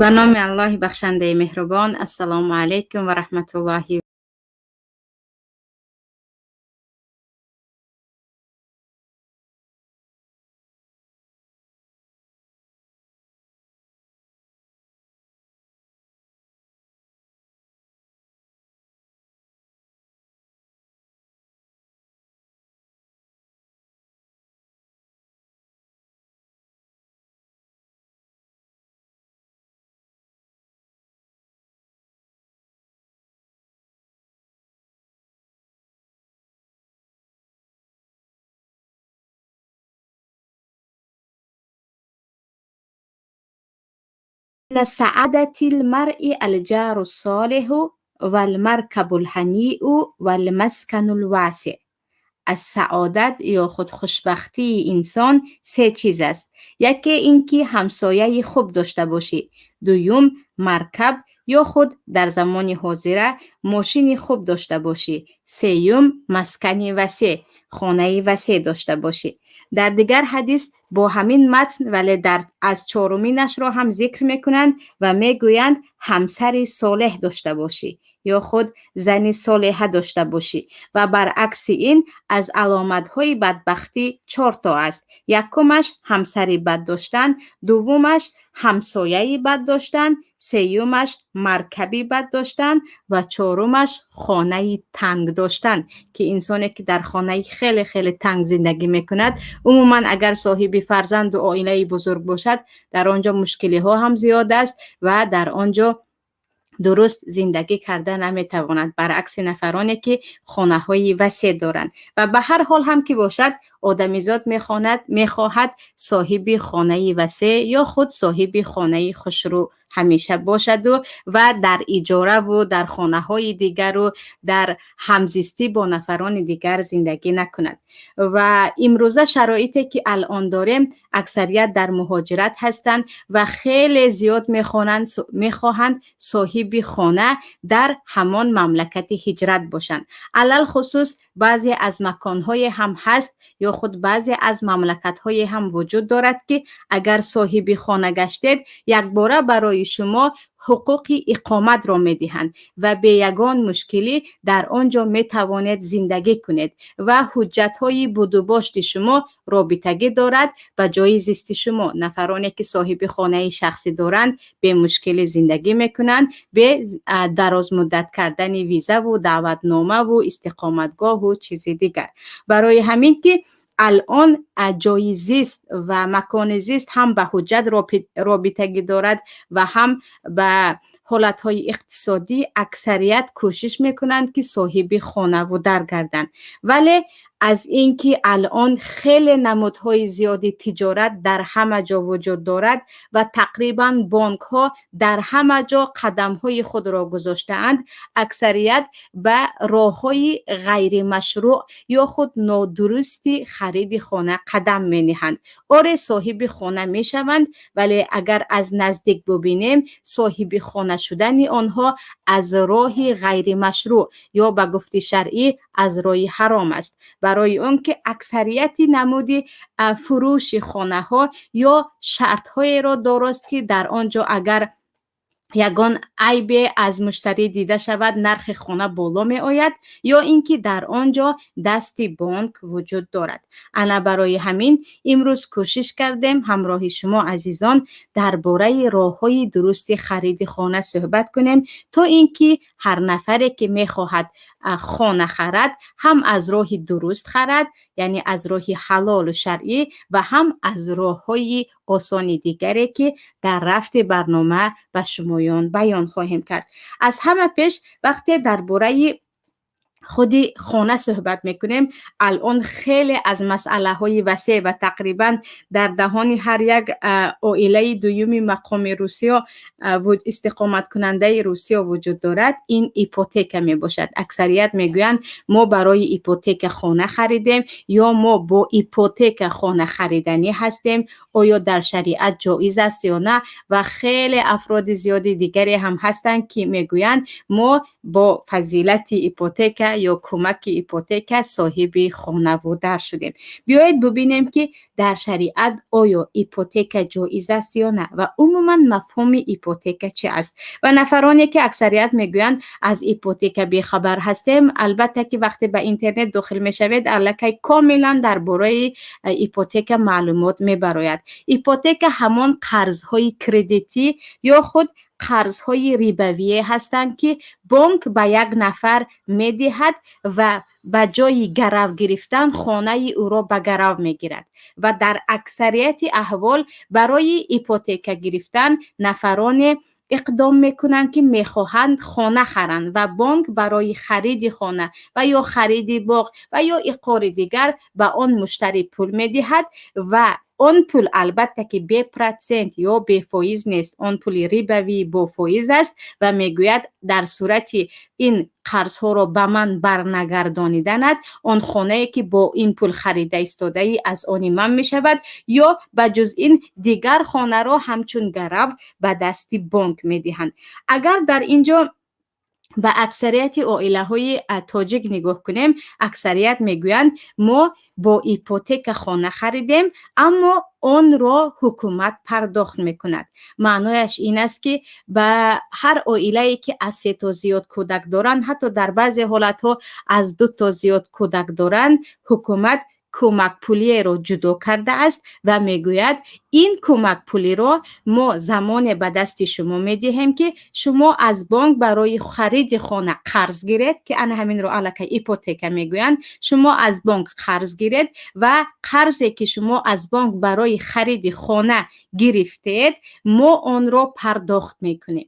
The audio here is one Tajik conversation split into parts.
Ба номи Аллоҳи бахшандаи меҳрубон. Ассалому алайкум ва раҳматуллоҳи من سعادة المرء الجار الصالح والمركب الهنیء والمسکن الواسع. از سعادت یا خود خوشبختی انسان سه چیز است. یکی اینکه همسایه خوب داشته باشی، دوم مرکب یا خود در زمان حاضره ماشین خوب داشته باشی، سوم مسکن وسیع، خانه وسیع داشته باشی. در دیگر حدیث با همین متن ولی در از چهارمینش را هم ذکر میکنند و میگویند همسر صالح داشته باشی یا خود زن صالحه داشته باشی. و برعکس این از علامت‌های بدبختی 4 تا است. یکمش همسر بد داشتن، دومش همسایه بد داشتن، سیومش مرکبی بد داشتن و چهارمش خانه تنگ داشتن، که انسانی که در خانه خیلی خیلی تنگ زندگی میکند، عموما اگر صاحب فرزند و عائله بزرگ باشد، در آنجا مشکلی ها هم زیاد است و در آنجا درست زندگی کرده نمیتواند، برعکس نفرانی که خانه های وسیع دارند. و به هر حال هم که باشد، آدمیزاد میخواهد صاحب خانه وسیع یا خود صاحب خانه خوشرو همیشه باشد و در اجاره و در خانه های دیگر و در همزیستی با نفران دیگر زندگی نکند. و امروزه شرایطی که الان داریم، اکثریت در مهاجرت هستند و خیلی زیاد میخواهند صاحب خانه در همان مملکت هجرت باشند. علی‌الخصوص بعضی از مکانهای هم هست یا خود بعضی از مملکت‌های هم وجود دارد که اگر صاحب خانه گشتید، یک باره برای شما حقوق اقامت را میدهند و به یگان مشکلی در آنجا میتوانید زندگی کنید و حجت های بودوباشت شما رابطگی دارد و جای زیست شما. نفرانی که صاحب خانه شخصی دارند به مشکل زندگی میکنند، به دراز مدت کردن ویزا و دعوتنامه و استقامتگاه و چیز دیگر. برای همین که الان جای زیست و مکان زیست هم به حجت رابطگی دارد و هم به حالتهای اقتصادی، اکثریت کوشش میکنند که صاحب خانه و در گردند. ولی از اینکه الان خیلی نمودهای زیادی تجارت در همه جا وجود دارد و تقریبا بانک ها در همه جا قدم های خود را گذاشتهاند، اکثریت به راه های غیر مشروع یا خود نادرستی خرید خانه قدم می نهند. آره، صاحب خانه می شوند، ولی اگر از نزدیک ببینیم، صاحب خانه شدن آنها از راه غیر مشروع یا به گفت شرعی از راه حرام است، برای آنکه اکثریت نمودی فروش خانه ها یا شرط های را درست که در آنجا اگر یگان عیب از مشتری دیده شود، نرخ خانه بالا می آید یا اینکه در آنجا دست بانک وجود دارد. انا برای همین امروز کوشش کردیم همراه شما عزیزان درباره راه های درست خرید خانه صحبت کنیم تا اینکه هر نفری که میخواهد خانه خرد، هم از راه درست خرد، یعنی از راه حلال و شرعی، و هم از راه های آسان دیگری که در رفت برنامه به شمایان بیان خواهیم کرد. از همه پیش، وقتی درباره خودی خانه صحبت میکنیم، الان خیلی از مسئله های وسیع و تقریبا در دهان هر یک عائله دویومی مقام روسیا استقامت کننده روسیا وجود دارد، این ipoteka می باشد. اکثریت میگویند ما برای ipoteka خانه خریدیم یا ما با ipoteka خانه خریدنی هستیم، آیا در شریعت جایز است یا نه؟ و خیلی افراد زیادی دیگری هم هستند که میگویند ما با فضیلت ipoteka یا کمک ipoteka صاحب خانه و در شدیم. بیایید ببینیم که Дар шариат оё ипотека ҷоиз аст ё на ва умуман мафҳуми ипотека чӣ аст? Ва нафароне, ки аксарият мегӯянд, аз ипотека бехабар ҳастем, албатта, ки вақте ба интернет дохил мешавед, аллакай комилан дар бораи ипотека маълумот мебарояд. Ипотека ҳамон қарзҳои кредитӣ ё худ қарзҳои рибавие ҳастанд, ки бонк ба як нафар медиҳад ва ба ҷои гарав гирифтан хонаи ӯро ба гарав мегирад. Ва дар аксарияти аҳвол барои ипотека гирифтан нафароне иқдом мекунанд, ки мехоҳанд хона харанд, ва бонк барои хариди хона ва ё хариди боғ ва ё иқори дигар ба он муштарӣ пул медиҳад. Ва он пул, албатта, ки бепроцент ё бефоиз нест, он пули рибавӣ бо фоиз аст. Ва мегӯяд, дар сурати ин қарзҳоро ба ман барнагардониданат, он хонае, ки бо ин пул харида истодаӣ, аз они ман мешавад, ё ба ҷуз ин дигар хонаро ҳамчун гарав ба дасти бонк медиҳанд. Агар дар ин ҷо ба аксарияти оилаҳои тоҷик нигоҳ кунем, аксарият мегӯянд, мо бо ипотека хона харидем, аммо онро ҳукумат пардохт мекунад. Маънояш ин аст, ки ба ҳар оилае, ки аз се то зиёд кӯдак доранд, ҳатто дар баъзе ҳолатҳо аз ду то зиёд кӯдак доранд, ҳукумат кӯмакпулиеро ҷудо кардааст ва мегӯяд, ин кӯмакпулиро мо замоне ба дасти шумо медиҳем, ки шумо аз бонк барои хариди хона қарз гиред, ки ана ҳаминро аллакай ипотека мегӯянд. Шумо аз бонк қарз гиред ва қарзе, ки шумо аз бонк барои хариди хона гирифтед, мо онро пардохт мекунем.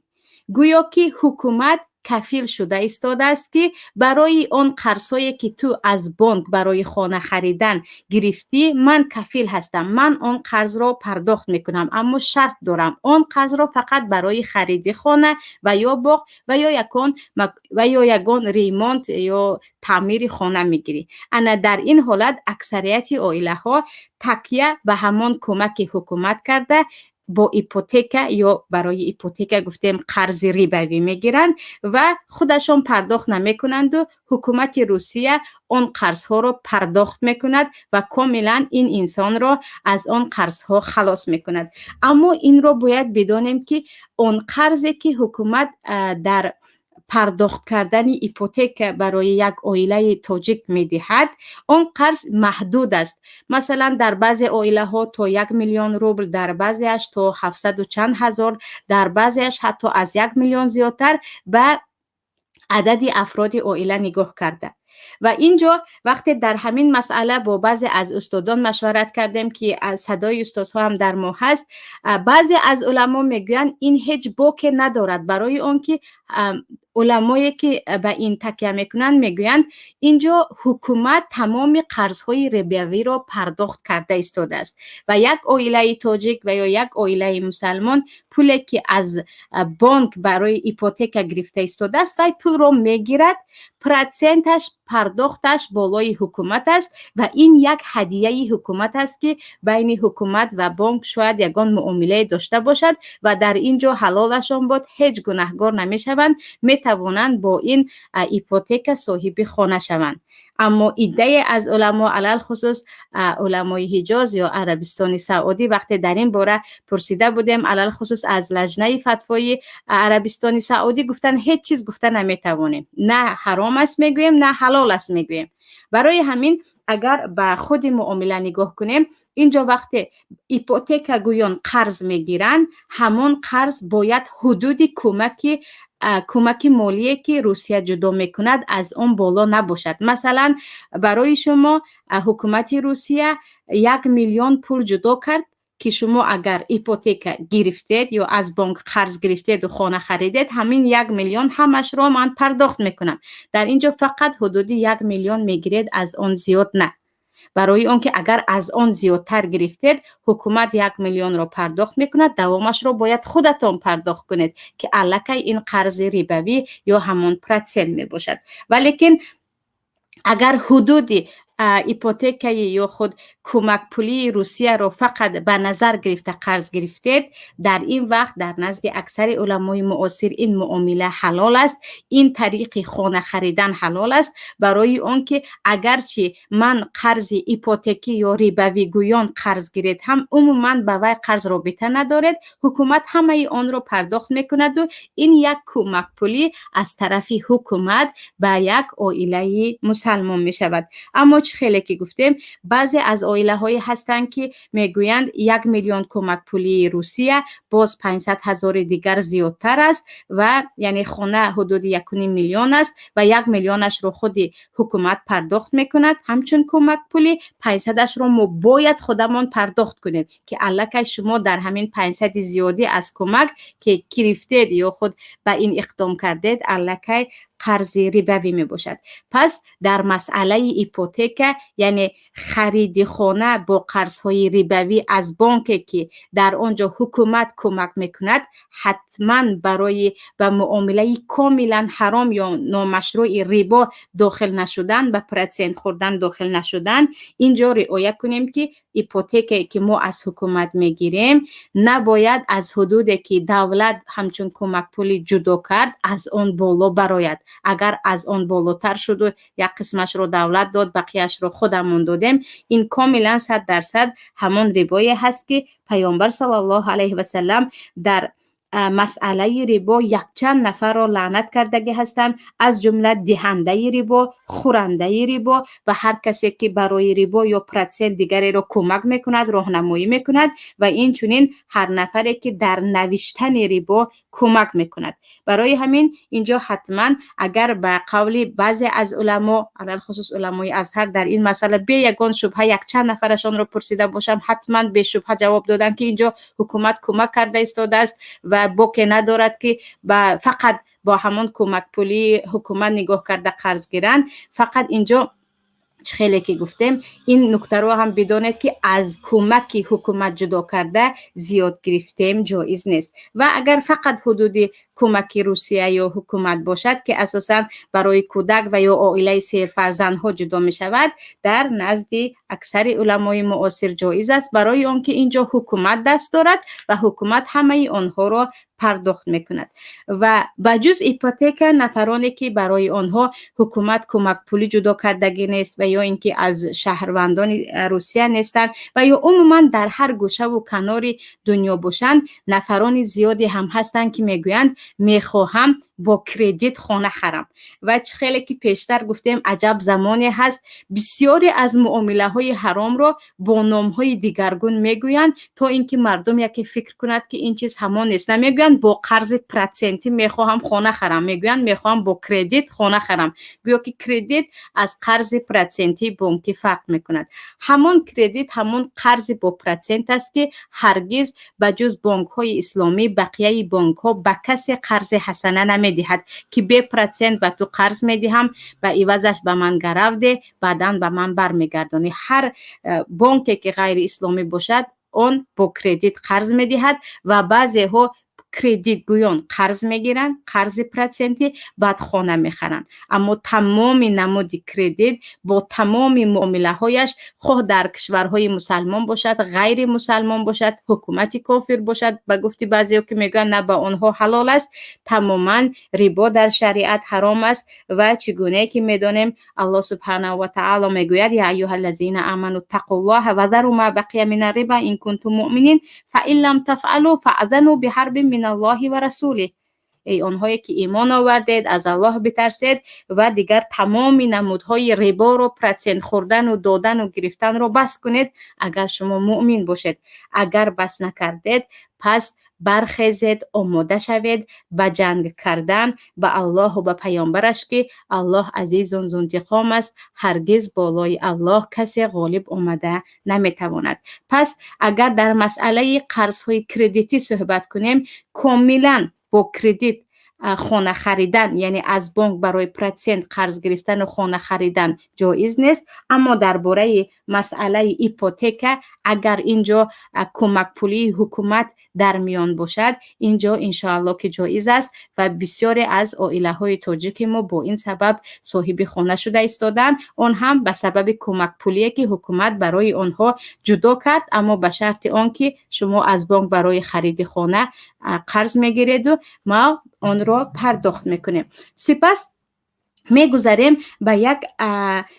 Гӯё ки ҳукумат кафил шуда истодааст, ки барои он қарзҳое, ки ту аз бонк барои хона харидан гирифтӣ, ман кафил ҳастам, ман он қарзро пардохт мекунам, аммо шарт дорам: он қарзро фақат барои хариди хона ва ё боғ ва ё ягон ремонт ё таъмири хона мегирӣ. Ана дар ин ҳолат аксарияти оилаҳо такя ба ҳамон кӯмаки ҳукумат карда, бо ипотека ё барои ипотека гуфтем, қарзи рибавӣ мегиранд ва худашон пардохт намекунанду ҳукумати Русия он қарзҳоро пардохт мекунад ва комилан ин инсонро аз он қарзҳо халос мекунад. Аммо инро бояд бидонем, ки он қарзе, ки ҳукумат дар пардохт кардани ипотека барои як оилаи тоҷик медиҳад, он қарз маҳдуд аст. Масалан, дар баъзе оилаҳо то 1 миллион рубл, дар баъзеаш то ҳафтсаду чанд ҳазор, дар баъзеаш ҳатто аз 1 миллион зиёдтар, ба адади афроди оила нигоҳ карда. Ва ин ҷо вақте дар ҳамин масъала бо баъзе аз устодон машварат кардем, ки садои устодҳо ҳам дар мо ҳаст, баъзе аз уламо мегӯянд, ин ҳеҷ боке надорад, барои он ки уламое, ки ба ин такя мекунанд, мегӯянд, ин ҷо ҳукумат тамоми қарзҳои рибавиро пардохт карда истодааст ва як оилаи тоҷик ва ё як оилаи мусалмон пуле, ки аз бонк барои ипотека гирифта истодааст, вай пулро мегирад, проценташ, пардохташ болои ҳукумат аст. Ва ин як ҳадияи ҳукумат аст, ки байни ҳукумат ва бонк шояд ягон муомилае дошта бошад. Ва дар ин ҷо ҳалолашон бод, ҳеҷ гунаҳгор намешаванд, метавонанд бо ин ипотека соҳиби хона шаванд. Аммо иддае аз уламо, алалхусус уламои Ҳиҷоз ё Арабистони Саудӣ, вақте дар ин бора пурсида будем, алалхусус аз лаҷнаи фатвои Арабистони Саудӣ, гуфтанд, ҳеҷ чиз гуфта наметавонем, на ҳаром аст мегӯем, на ҳалол аст мегӯем. Барои ҳамин, агар ба худи муомила нигоҳ кунем, ин ҷо вақте ипотека гӯён қарз мегиранд, ҳамон қарз бояд ҳудуди кӯмаки молие, ки Русия ҷудо мекунад, аз он боло набошад. Масалан, барои шумо ҳукумати Русия 1 миллион пул ҷудо кард, ки шумо агар ипотека гирифтед ё аз бонк қарз гирифтеду хона харидед, ҳамин 1 миллион ҳамашро ман пардохт мекунам. Дар ин ҷо фақат ҳудуди 1 миллион мегиред, аз он зиёд на, барои он ки агар аз он зиёдтар гирифтед, ҳукумат 1 миллионро пардохт мекунад, давомашро бояд худатон пардохт кунед, ки аллакай ин қарзи рибавӣ ё ҳамон процент мебошад. Валекин агар ҳудуди Ипотекаи ё худ кӯмакпулии Русияро фақат ба назар гирифта қарз гирифтед, дар ин вақт дар назди аксари уламои муосир ин муомила ҳалол аст, ин тариқи хона харидан ҳалол аст, барои он ки агарчи ман қарзи ипотекӣ ё рибавӣ гӯён қарз гиред ҳам, умуман ба вай қарз робита надоред, ҳукумат ҳамаи онро пардохт мекунаду ин як кӯмакпулӣ аз тарафи ҳукумат ба як оилаи мусалмон мешавад. Аммо чӣ хеле ки гуфтем, баъзе аз оилаҳое ҳастанд, ки мегӯянд, 1 миллион кӯмакпулии Русия боз 500 ҳазори дигар зиёдтар аст ва яъне хона ҳудуди 1,5 миллион аст ва 1 миллионашро худи ҳукумат пардохт мекунад ҳамчун кӯмакпулӣ, 500-ашро мо бояд худамон пардохт кунем, ки аллакай шумо дар ҳамин 500-и зиёдӣ аз кӯмак ки гирифтед ё худ ба ин иқдом кардед, аллакай қарзи рибавӣ мебошад. Пас дар масъалаи ипотека, яъне хариди хона бо қарзҳои рибавӣ аз бонке, ки дар он ҷо ҳукумат кӯмак мекунад, ҳатман барои ба муомилаи комилан ҳаром ё номашрӯи рибо дохил нашудан, ба процент хӯрдан дохил нашудан, ин ҷо риоя кунем, ки ипотекае, ки мо аз ҳукумат мегирем, набояд аз ҳудуде, ки давлат ҳамчун кӯмакпулӣ ҷудо кард, аз он боло барояд. Агар аз он болотар шуду як қисмашро давлат дод, бақияшро худамон додем, ин комилан 100% ҳамон рибое ҳаст, ки Паёмбар саллаллоҳу алайҳи васалам дар масъалаи рибо якчанд нафарро лаънат кардагӣ ҳастанд, аз ҷумла диҳандаи рибо, хӯрандаи рибо ва ҳар касе, ки барои рибо ё процент дигареро кӯмак мекунад, роҳнамоӣ мекунад ва инчунин ҳар нафаре, ки дар навиштани рибо кӯмак мекунад. Барои ҳамин инҷо ҳатман агар ба қавли баъзе аз уламо, алалхусус уламои Азҳар, дар ин масъала бе ягон шубҳа, якчанд нафарашонро пурсида бошам, ҳатман бешубҳа ҷавоб доданд, ки инҷо ҳукумат кӯмак карда истодааст ва боке надорад, ки ба фақат бо ҳамон кӯмакпулии ҳукумат нигоҳ карда қарз гиранд. Фақат инҷо чӣ хеле ки гуфтем, ин нуктаро ҳам бидонед, ки аз кӯмаки ҳукумат ҷудо карда зиёд гирифтем, ҷоиз нест. Ва агар фақат ҳудуди кӯмаки Русия ё ҳукумат бошад, ки асосан барои кӯдак ва ё оилаи серфарзандҳо ҷудо мешавад, дар назди аксари уламои муосир ҷоиз аст, барои он ки ин ҷо ҳукумат даст дорад ва ҳукумат ҳамаи онҳоро пардохт мекунад. Ва ба ҷуз ипотека, нафароне, ки барои онҳо ҳукумат кӯмакпулӣ ҷудо кардагӣ нест ва ё ин ки аз шаҳрвандони Русия нестанд ва ё умуман дар ҳар гӯшаву канори дунё бошанд, нафарони зиёде ҳам ҳастанд, ки мегӯянд, мехоҳам бо кредит хона харам. Ва чӣ хеле ки пештар гуфтем, аҷаб замоне ҳаст, бисёре аз муомилаҳои ҳаромро бо номҳои дигаргун мегӯянд, то ин ки мардум яке фикр кунад, ки ин чиз ҳамон нест. Намегӯянд, бо қарзи процентӣ мехоҳам хона харам, мегӯянд, мехоҳам бо кредит хона харам, гӯё ки кредит аз қарзи процентии бонкӣ фарқ мекунад. Ҳамон кредит, ҳамон қарзи бо процент аст, ки ҳаргиз ба ҷуз бонкҳои исломӣ бақияи бонкҳо ба касе қарзи ҳасана намедиҳад, ки бе процент ба ту қарз медиҳам, ба ивазаш ба ман гарав деҳ, баъдан ба ман бармегардонӣ. Ҳар бонке, ки ғайриисломӣ бошад, он бо кредит қарз медиҳад ва баъзеҳо кредитгӯён қарз мегиранд, қарзи процентӣ, баъд хона мехаранд. Аммо тамоми намуди кредит бо тамоми муомилаҳояш, хоҳ дар кишварҳои мусалмон бошад, ғайри мусалмон бошад, ҳукумати кофир бошад, ба гуфти баъзеҳо, ки мегӯянд, на, ба онҳо ҳалол аст, тамоман рибо дар шариат ҳаром аст. Ва чӣ гунае ки медонем, Аллоҳ субҳанаҳу ва таъоло мегӯяд: يا أيها الذين آمنوا اتقوا الله وذروا ما بقي من الربا إن كنتم مؤمنين فإن لم تفعلوا فأذنوا بحرب من الله ورسوله. Эй онҳое, ки имон овардед, аз Аллоҳ битарсед ва дигар тамоми намудҳои риборо, процент хӯрдану додану гирифтанро бас кунед, агар шумо муъмин бошед. Агар бас накардед, пас бархезед, омода шавед ба ҷанг кардан ба Аллоҳу ба паёмбараш, ки Аллоҳ азизун зунтиқом аст, ҳаргиз болои Аллоҳ касе ғолиб омада наметавонад. Пас агар дар масъалаи қарзҳои кредитӣ суҳбат кунем, комилан бо кредит Хона харидан, яъне аз бонк барои процент қарз гирифтану хона харидан ҷоиз нест. Аммо дар бораи масъалаи ипотека, агар ин ҷо кӯмакпулии ҳукумат дар миён бошад, ин ҷо иншоалло ки ҷоиз аст ва бисёре аз оилаҳои тоҷики мо бо ин сабаб соҳиби хона шуда истоданд. Он ҳам ба сабаби кӯмакпулие, ки ҳукумат барои онҳо ҷудо кард, аммо ба шарти он ки шумо аз бонк барои хариди хона қарз мегиреду мо онро пардохт мекунем. Сипас мегузарем ба як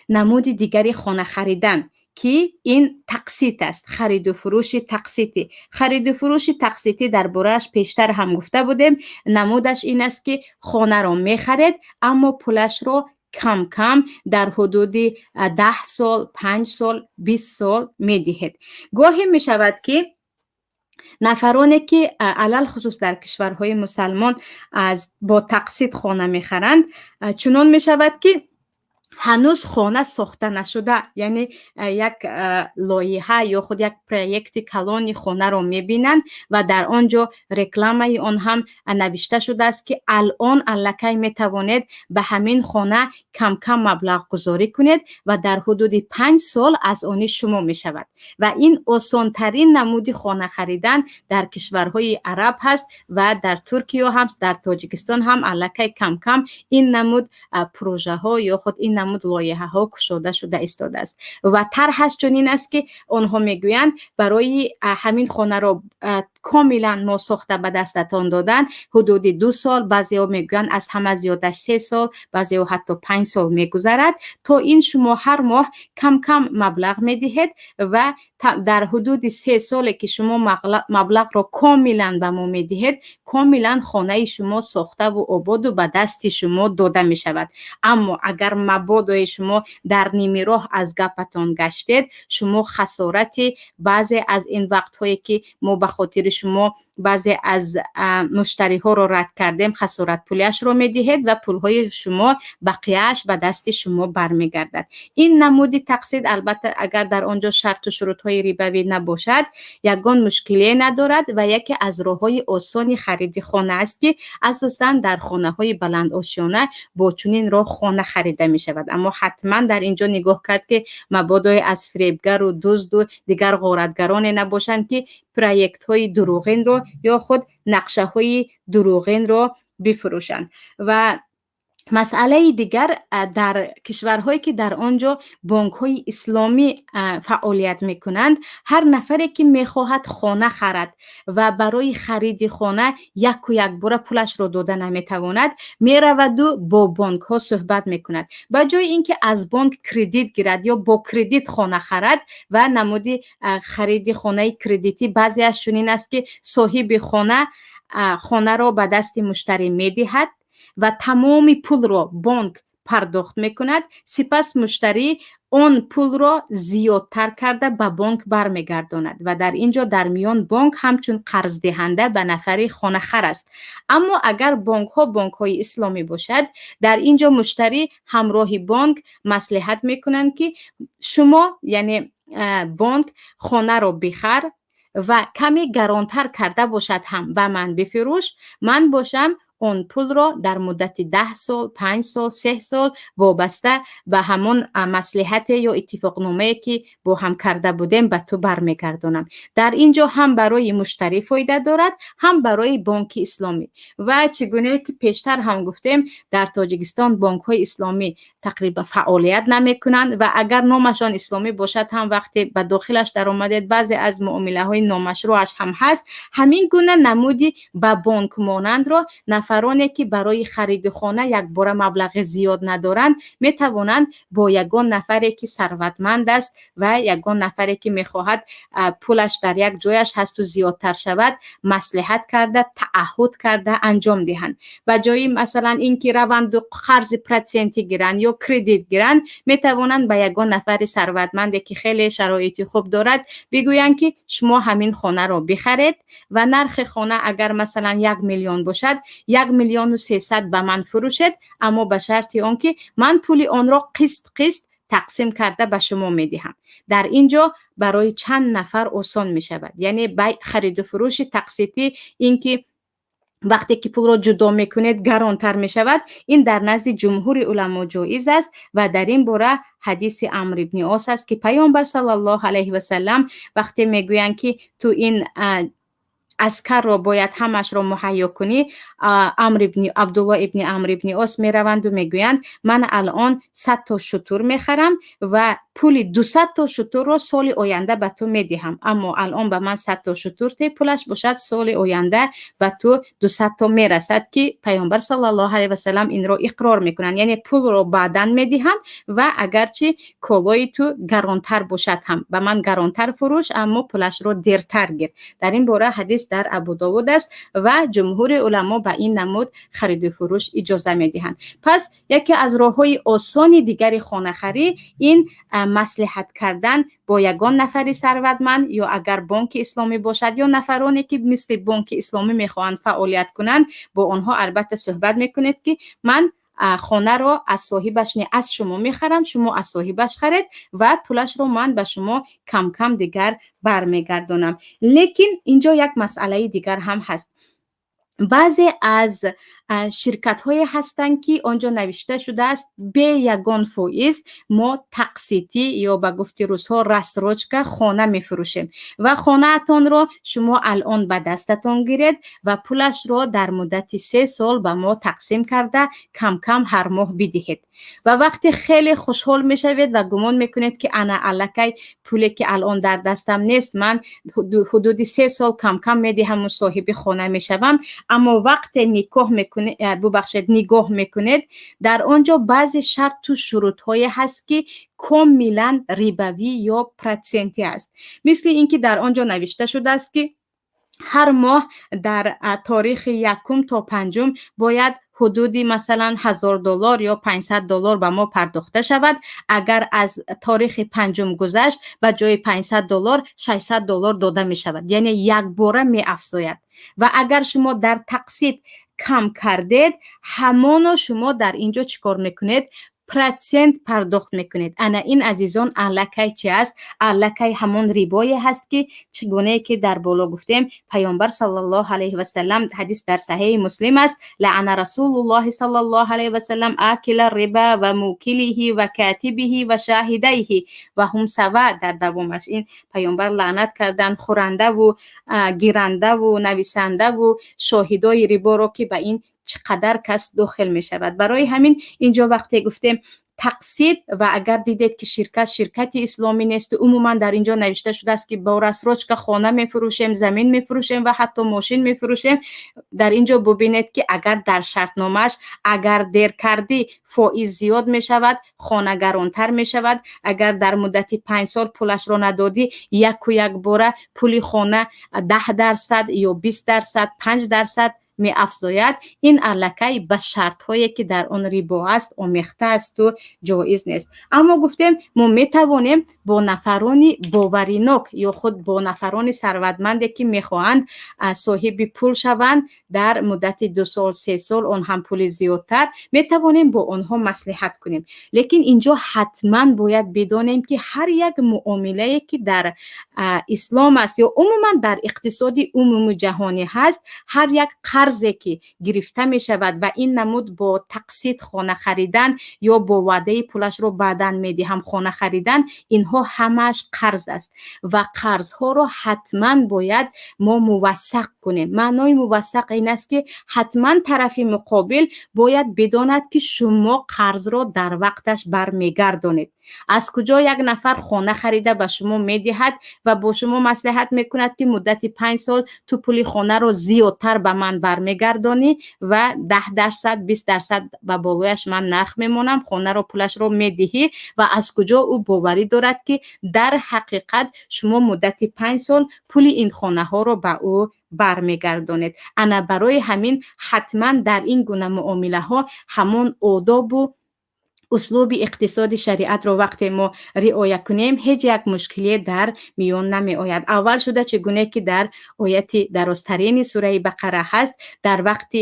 намуди дигари хона харидан, ки ин тақсит аст, хариду фурӯши тақситӣ. Хариду фурӯши тақситӣ дар борааш пештар ҳам гуфта будем. Намудаш ин аст, ки хонаро мехаред, аммо пулашро кам кам дар ҳудуди 10 сол, 5 сол, 20 сол медиҳед. Гоҳе мешавад, ки нафароне, ки алалхусус дар кишварҳои мусалмон аз бо тақсит хона мехаранд, чунон мешавад, ки ҳанӯз хона сохта нашуда, яъне як лоиҳа ё худ як проекти калони хонаро мебинанд ва дар он ҷо рекламаи он ҳам навишта шудааст, ки алон аллакай метавонед ба ҳамин хона камкам маблағгузорӣ кунед ва дар ҳудуди 5 сол аз они шумо мешавад. Ва ин осонтарин намуди хона харидан дар кишварҳои араб ҳаст ва дар Туркиё ҳам, дар Тоҷикистон ҳам аллакай камкам ин намуд прожаҳо ё худ ин намуд лоиҳаҳо кушода шуда истодааст. Ва тарҳаш чунин аст, ки онҳо мегӯянд, барои ҳамин хонаро комилан мо сохта ба дастатон додан ҳудуди 2 сол, баъзеҳо мегӯянд, аз ҳама зиёдаш 3 сол, баъзеҳо ҳатто 5 сол мегузарад. То ин шумо ҳар моҳ кам кам маблағ медиҳед ва дар ҳудуди 3 соле, ки шумо маблағро комилан ба мо медиҳед, комилан хонаи шумо сохтаву ободу ба дасти шумо дода мешавад. Аммо агар мабодое шумо дар ними роҳ аз гапатон гаштед, шумо хасорати баъзе аз ин вақтҳое, ки мо ба хотири шумо баъзе аз муштариҳоро рад кардем, хасоратпулиашро медиҳед ва пулҳои шумо бақияаш ба дасти шумо бармегардад. Ин намуди тақсид, албатта, агар дар он ҷо шарту шурутҳои рибавӣ набошад, ягон мушкилие надорад ва яке аз роҳҳои осони хариди хона аст, ки асосан дар хонаҳои баландошёна бо чунин роҳ хона харида мешавад. Аммо ҳатман дар ин ҷо нигоҳ кард, ки мабодое аз фиребгару дузду дигар ғоратгароне набошанд, ки проектҳои дурӯғинро ё худ нақшаҳои дурӯғинро бифурӯшанд. Ва масъалаи дигар, дар кишварҳое, ки дар он ҷо бонкҳои исломӣ фаъолият мекунанд, ҳар нафаре, ки мехоҳад хона харад ва барои хариди хона яку якбора пулашро дода наметавонад, мераваду бо бонкҳо суҳбат мекунад. Ба ҷои ин ки аз бонк кредит гирад ё бо кредит хона харад, ва намуди хариди хонаи кредитӣ баъзеаш чунин аст, ки соҳиби хона хонаро ба дасти муштарӣ медиҳад ва тамоми пулро бонк пардохт мекунад. Сипас муштарӣ он пулро зиёдтар карда ба бонк бармегардонад ва дар ин ҷо дар миён бонк ҳамчун қарздиҳанда ба нафари хонахар аст. Аммо агар бонкҳо бонкҳои исломӣ бошад, дар ин ҷо муштарӣ ҳамроҳи бонк маслиҳат мекунанд, ки шумо, яъне бонк, хонаро бихар ва каме гаронтар карда бошад ҳам ба ман бифурӯш, ман бошам он пулро дар муддати 10 сол, 5 сол, 3 сол, вобаста ба ҳамон маслиҳате ё иттифоқномае, ки бо ҳам карда будем, ба ту бармегардонам. Дар ин ҷо ҳам барои муштарӣ фоида дорад, ҳам барои бонки исломӣ. Ва чӣ гунае ки пештар ҳам гуфтем, дар Тоҷикистон бонкҳои исломӣ тақрибан фаъолият намекунанд ва агар номашон исломӣ бошад ҳам, вақте ба дохилаш даромадед, баъзе аз муомилаҳои номашрӯъаш ҳам ҳаст. Ҳамин гуна намуди ба бонк монандро нафароне, ки барои хариди хона якбора маблағи зиёд надоранд, метавонанд бо ягон нафаре, ки сарватманд аст, ва ягон нафаре, ки мехоҳад пулаш дар як ҷояш ҳасту зиёдтар шавад, маслиҳат карда, таъаҳҳуд карда анҷом диҳанд. Ба ҷои, масалан, ин ки раванду қарзи процентӣ гиранд ё кредит гиранд, метавонанд ба ягон нафари сарватманде, ки хеле шароити хуб дорад, бигӯянд, ки шумо ҳамин хонаро бихаред ва нархи хона агар, масалан, 1 миллион бошад, 1 миллиону 300 ба ман фурӯшед, аммо ба шарти он ки ман пули онро қист қист тақсим карда ба шумо медиҳам. Дар ин ҷо барои чанд нафар осон мешавад, яъне хариду фурӯши тақситӣ ин ки Вақте ки пулро ҷудо мекунед, гаронтар мешавад. Ин дар назди ҷумҳури уламо ҷоиз аст ва дар ин бора ҳадиси Амр ибни Ос аст, ки Паёмбар саллаллоҳу алайҳи васаллам вақте мегӯянд, ки ту ин аскарро бояд ҳамашро муҳайё кунӣ, Амр ибни Абдулло ибни Амр ибни Ос мераванду мегӯянд: «Ман алон 100 то шутур мехарам ва пули 200 то шутурро соли оянда ба ту медиҳам, аммо алон ба ман 100 то шутур те, пулаш бошад, соли оянда ба ту 200 то мерасад», ки Паёмбар саллаллоҳу алайҳи васаллам инро иқрор мекунанд, яъне пулро баъдан медиҳам ва агарчи колои ту гаронтар бошад ҳам, ба ман гаронтар фурӯш, аммо пулашро дертар гир. Дар ин бора ҳадис дар Абудовуд аст ва ҷумҳури уламо ба ин намуд хариду фурӯш иҷоза медиҳанд. Пас яке аз роҳҳои осони дигари хонахарӣ ин маслиҳат кардан бо ягон нафари сарватманд ё агар бонки исломӣ бошад, ё нафароне, ки мисли бонки исломӣ мехоҳанд фаъолият кунанд, бо онҳо албатта суҳбат мекунед, ки ман хонаро аз соҳибаш не, аз шумо мехарам, шумо аз соҳибаш харед ва пулашро ман ба шумо камкам дигар бармегардонам. Лекин инҷо як масъалаи дигар ҳам ҳаст. Баъзе аз ширкатҳое ҳастанд, ки он ҷо навишта шудааст: бе ягон фоиз мо тақситӣ ё ба гуфти русҳо рассрочка хона мефурӯшем ва хонаатонро шумо алон ба дастатон гиред ва пулашро дар муддати 3 сол ба мо тақсим карда, камкам ҳар моҳ бидиҳед. Ва вақте хеле хушҳол мешавед ва гумон мекунед, ки ана аллакай пуле, ки алон дар дастам нест, ман ҳудуди 3 сол камкам медиҳаму соҳиби хона мешавам, аммо вақте никоҳ мекунед, бубахшед, нигоҳ мекунед, дар он ҷо баъзе шарту шурутҳое ҳаст, ки комилан рибавӣ ё процентӣ аст. Мисли ин ки дар он ҷо навишта шудааст, ки ҳар моҳ дар торихи якум то панҷум бояд ҳудуди, масалан, 1000 доллар ё 500 доллар ба мо пардохта шавад. Агар аз торихи панҷум гузашт, ба ҷои 500 доллар 600 доллар дода мешавад, яъне якбора меафзояд. Ва агар шумо дар тақсит кам кардед, ҳамоно шумо дар ин ҷо чӣ кор мекунед? Процент пардохт мекунед. Ана ин, азизон, аллакай чи аст? Аллакай ҳамон рибое ҳаст, ки чӣ гунае ки дар боло гуфтем, Паёмбар саллаллоҳу алайҳи васаллам, ҳадис дар Саҳеҳи Муслим аст: لعن رسول الله صلى الله عليه وسلم آكل الربا وموكله وكاتبه وشاهديه وهم سواء. Дар давомаш ин Паёмбар лаънат карданд хӯрандаву гирандаву нависандаву шоҳидои риборо, ки ба ин чӣ қадар кас дохил мешавад. Барои ҳамин инҷо вақте гуфтем тақсид ва агар дидед, ки ширкат ширкати исломӣ несту умуман дар инҷо навишта шудааст, ки бо рассрочка хона мефурӯшем, замин мефурӯшем ва ҳатто мошин мефурӯшем, дар инҷо бубинед, ки агар дар шартномааш агар дер кардӣ, фоиз зиёд мешавад, хона гаронтар мешавад, агар дар муддати 5 сол пулашро надодӣ, яку якбора пули хона 10% ё 20%, 5% меафзояд, ин аллакай ба шартҳое, ки дар он рибо аст, омехта асту ҷоиз нест. Аммо гуфтем, мо метавонем бо нафарони боваринок ё худ бо нафарони сарватманде, ки мехоҳанд соҳиби пул шаванд дар муддати 2 сол, 3 сол, он ҳам пули зиёдтар, метавонем бо онҳо маслиҳат кунем. Лекин инҷо ҳатман бояд бидонем, ки ҳар як муомилае, ки дар ислом аст ё умуман дар иқтисоди умуму ҷаҳонӣ ҳаст, ҳар як қарзе, ки гирифта мешавад ва ин намуд бо тақсит хона харидан ё бо ваъдаи пулашро баъдан медиҳам хона харидан, инҳо ҳамааш қарз аст ва қарзҳоро ҳатман бояд мо мувассақ кунем. Маънои мувассақ ин аст, ки ҳатман тарафи муқобил бояд бидонад, ки шумо қарзро дар вақташ бармегардонед. Аз куҷо як нафар хона харида ба шумо медиҳад ва бо шумо маслиҳат мекунад, ки муддати 5 сол ту пули хонаро зиёдтар ба ман бармегардонӣ ва 10%, 20% ба болояш ман нарх мемонам, хонаро пулашро медиҳӣ, ва аз куҷо ӯ боварӣ дорад, ки дар ҳақиқат шумо муддати 5 сол пули ин хонаҳоро ба ӯ бармегардонед? Ана барои ҳамин ҳатман дар ин гуна муомилаҳо ҳамон одобу Услуби иқтисоди шариатро вақте мо риоя кунем, ҳеҷ як мушкилие дар миён намеояд. Аввал шуда, чӣ гуне ки дар ояти дарозтарини сураи Бақара ҳаст, дар вақти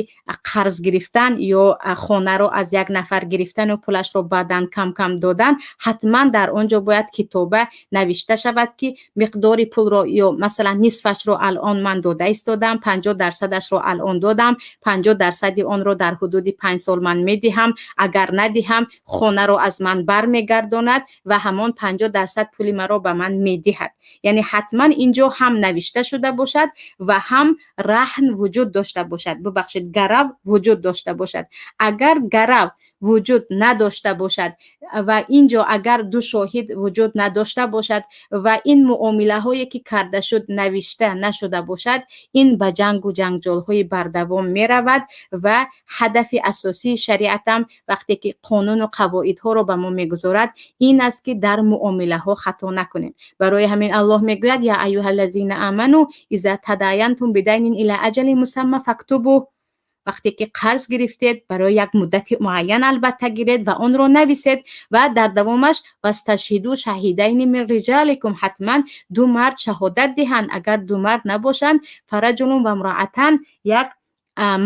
қарз гирифтан ё хонаро аз як нафар гирифтану пулашро баъдан кам-кам додан, ҳатман дар он ҷо бояд китоба навишта шавад, ки миқдори пулро ё масалан нисфашро алон ман дода истодам, 50%-ашро алон додам, 50%-и онро дар ҳудуди 5 сол ман медиҳам. Агар надиҳам, хонаро аз ман бармегардонад ва ҳамон 50% пули маро ба ман медиҳад. Яъне ҳатман ин ҷо ҳам навишта шуда бошад ва ҳам раҳн вуҷуд дошта бошад, бубахшед, гарав вуҷуд дошта бошад. Агар гарав вуҷуд надошта бошад ва ин ҷо агар ду шоҳид вуҷуд надошта бошад ва ин муомилаҳое ки карда шуд, навишта нашуда бошад, ин ба ҷангу ҷанҷолҳои бардавом меравад. Ва ҳадафи асосии шариатам, вақте ки қонуну қавоидҳоро ба мо мегузорад, ин аст, ки дар муомилаҳо хато накунем. Барои ҳамин Аллоҳ мегӯяд: يا أيها الذين آمنوا إذا تداينتم بدين إلى أجل مسمى فاكتبوه. Вақте ки қарз гирифтед, барои як муддати муайян албатта гиред ва онро нависед. Ва дар давомаш: واستشهدوا شهيدين من رجالكم. Ҳатман ду мард шаҳодат диҳанд. Агар ду мард набошанд, فرجل وامرأتان, як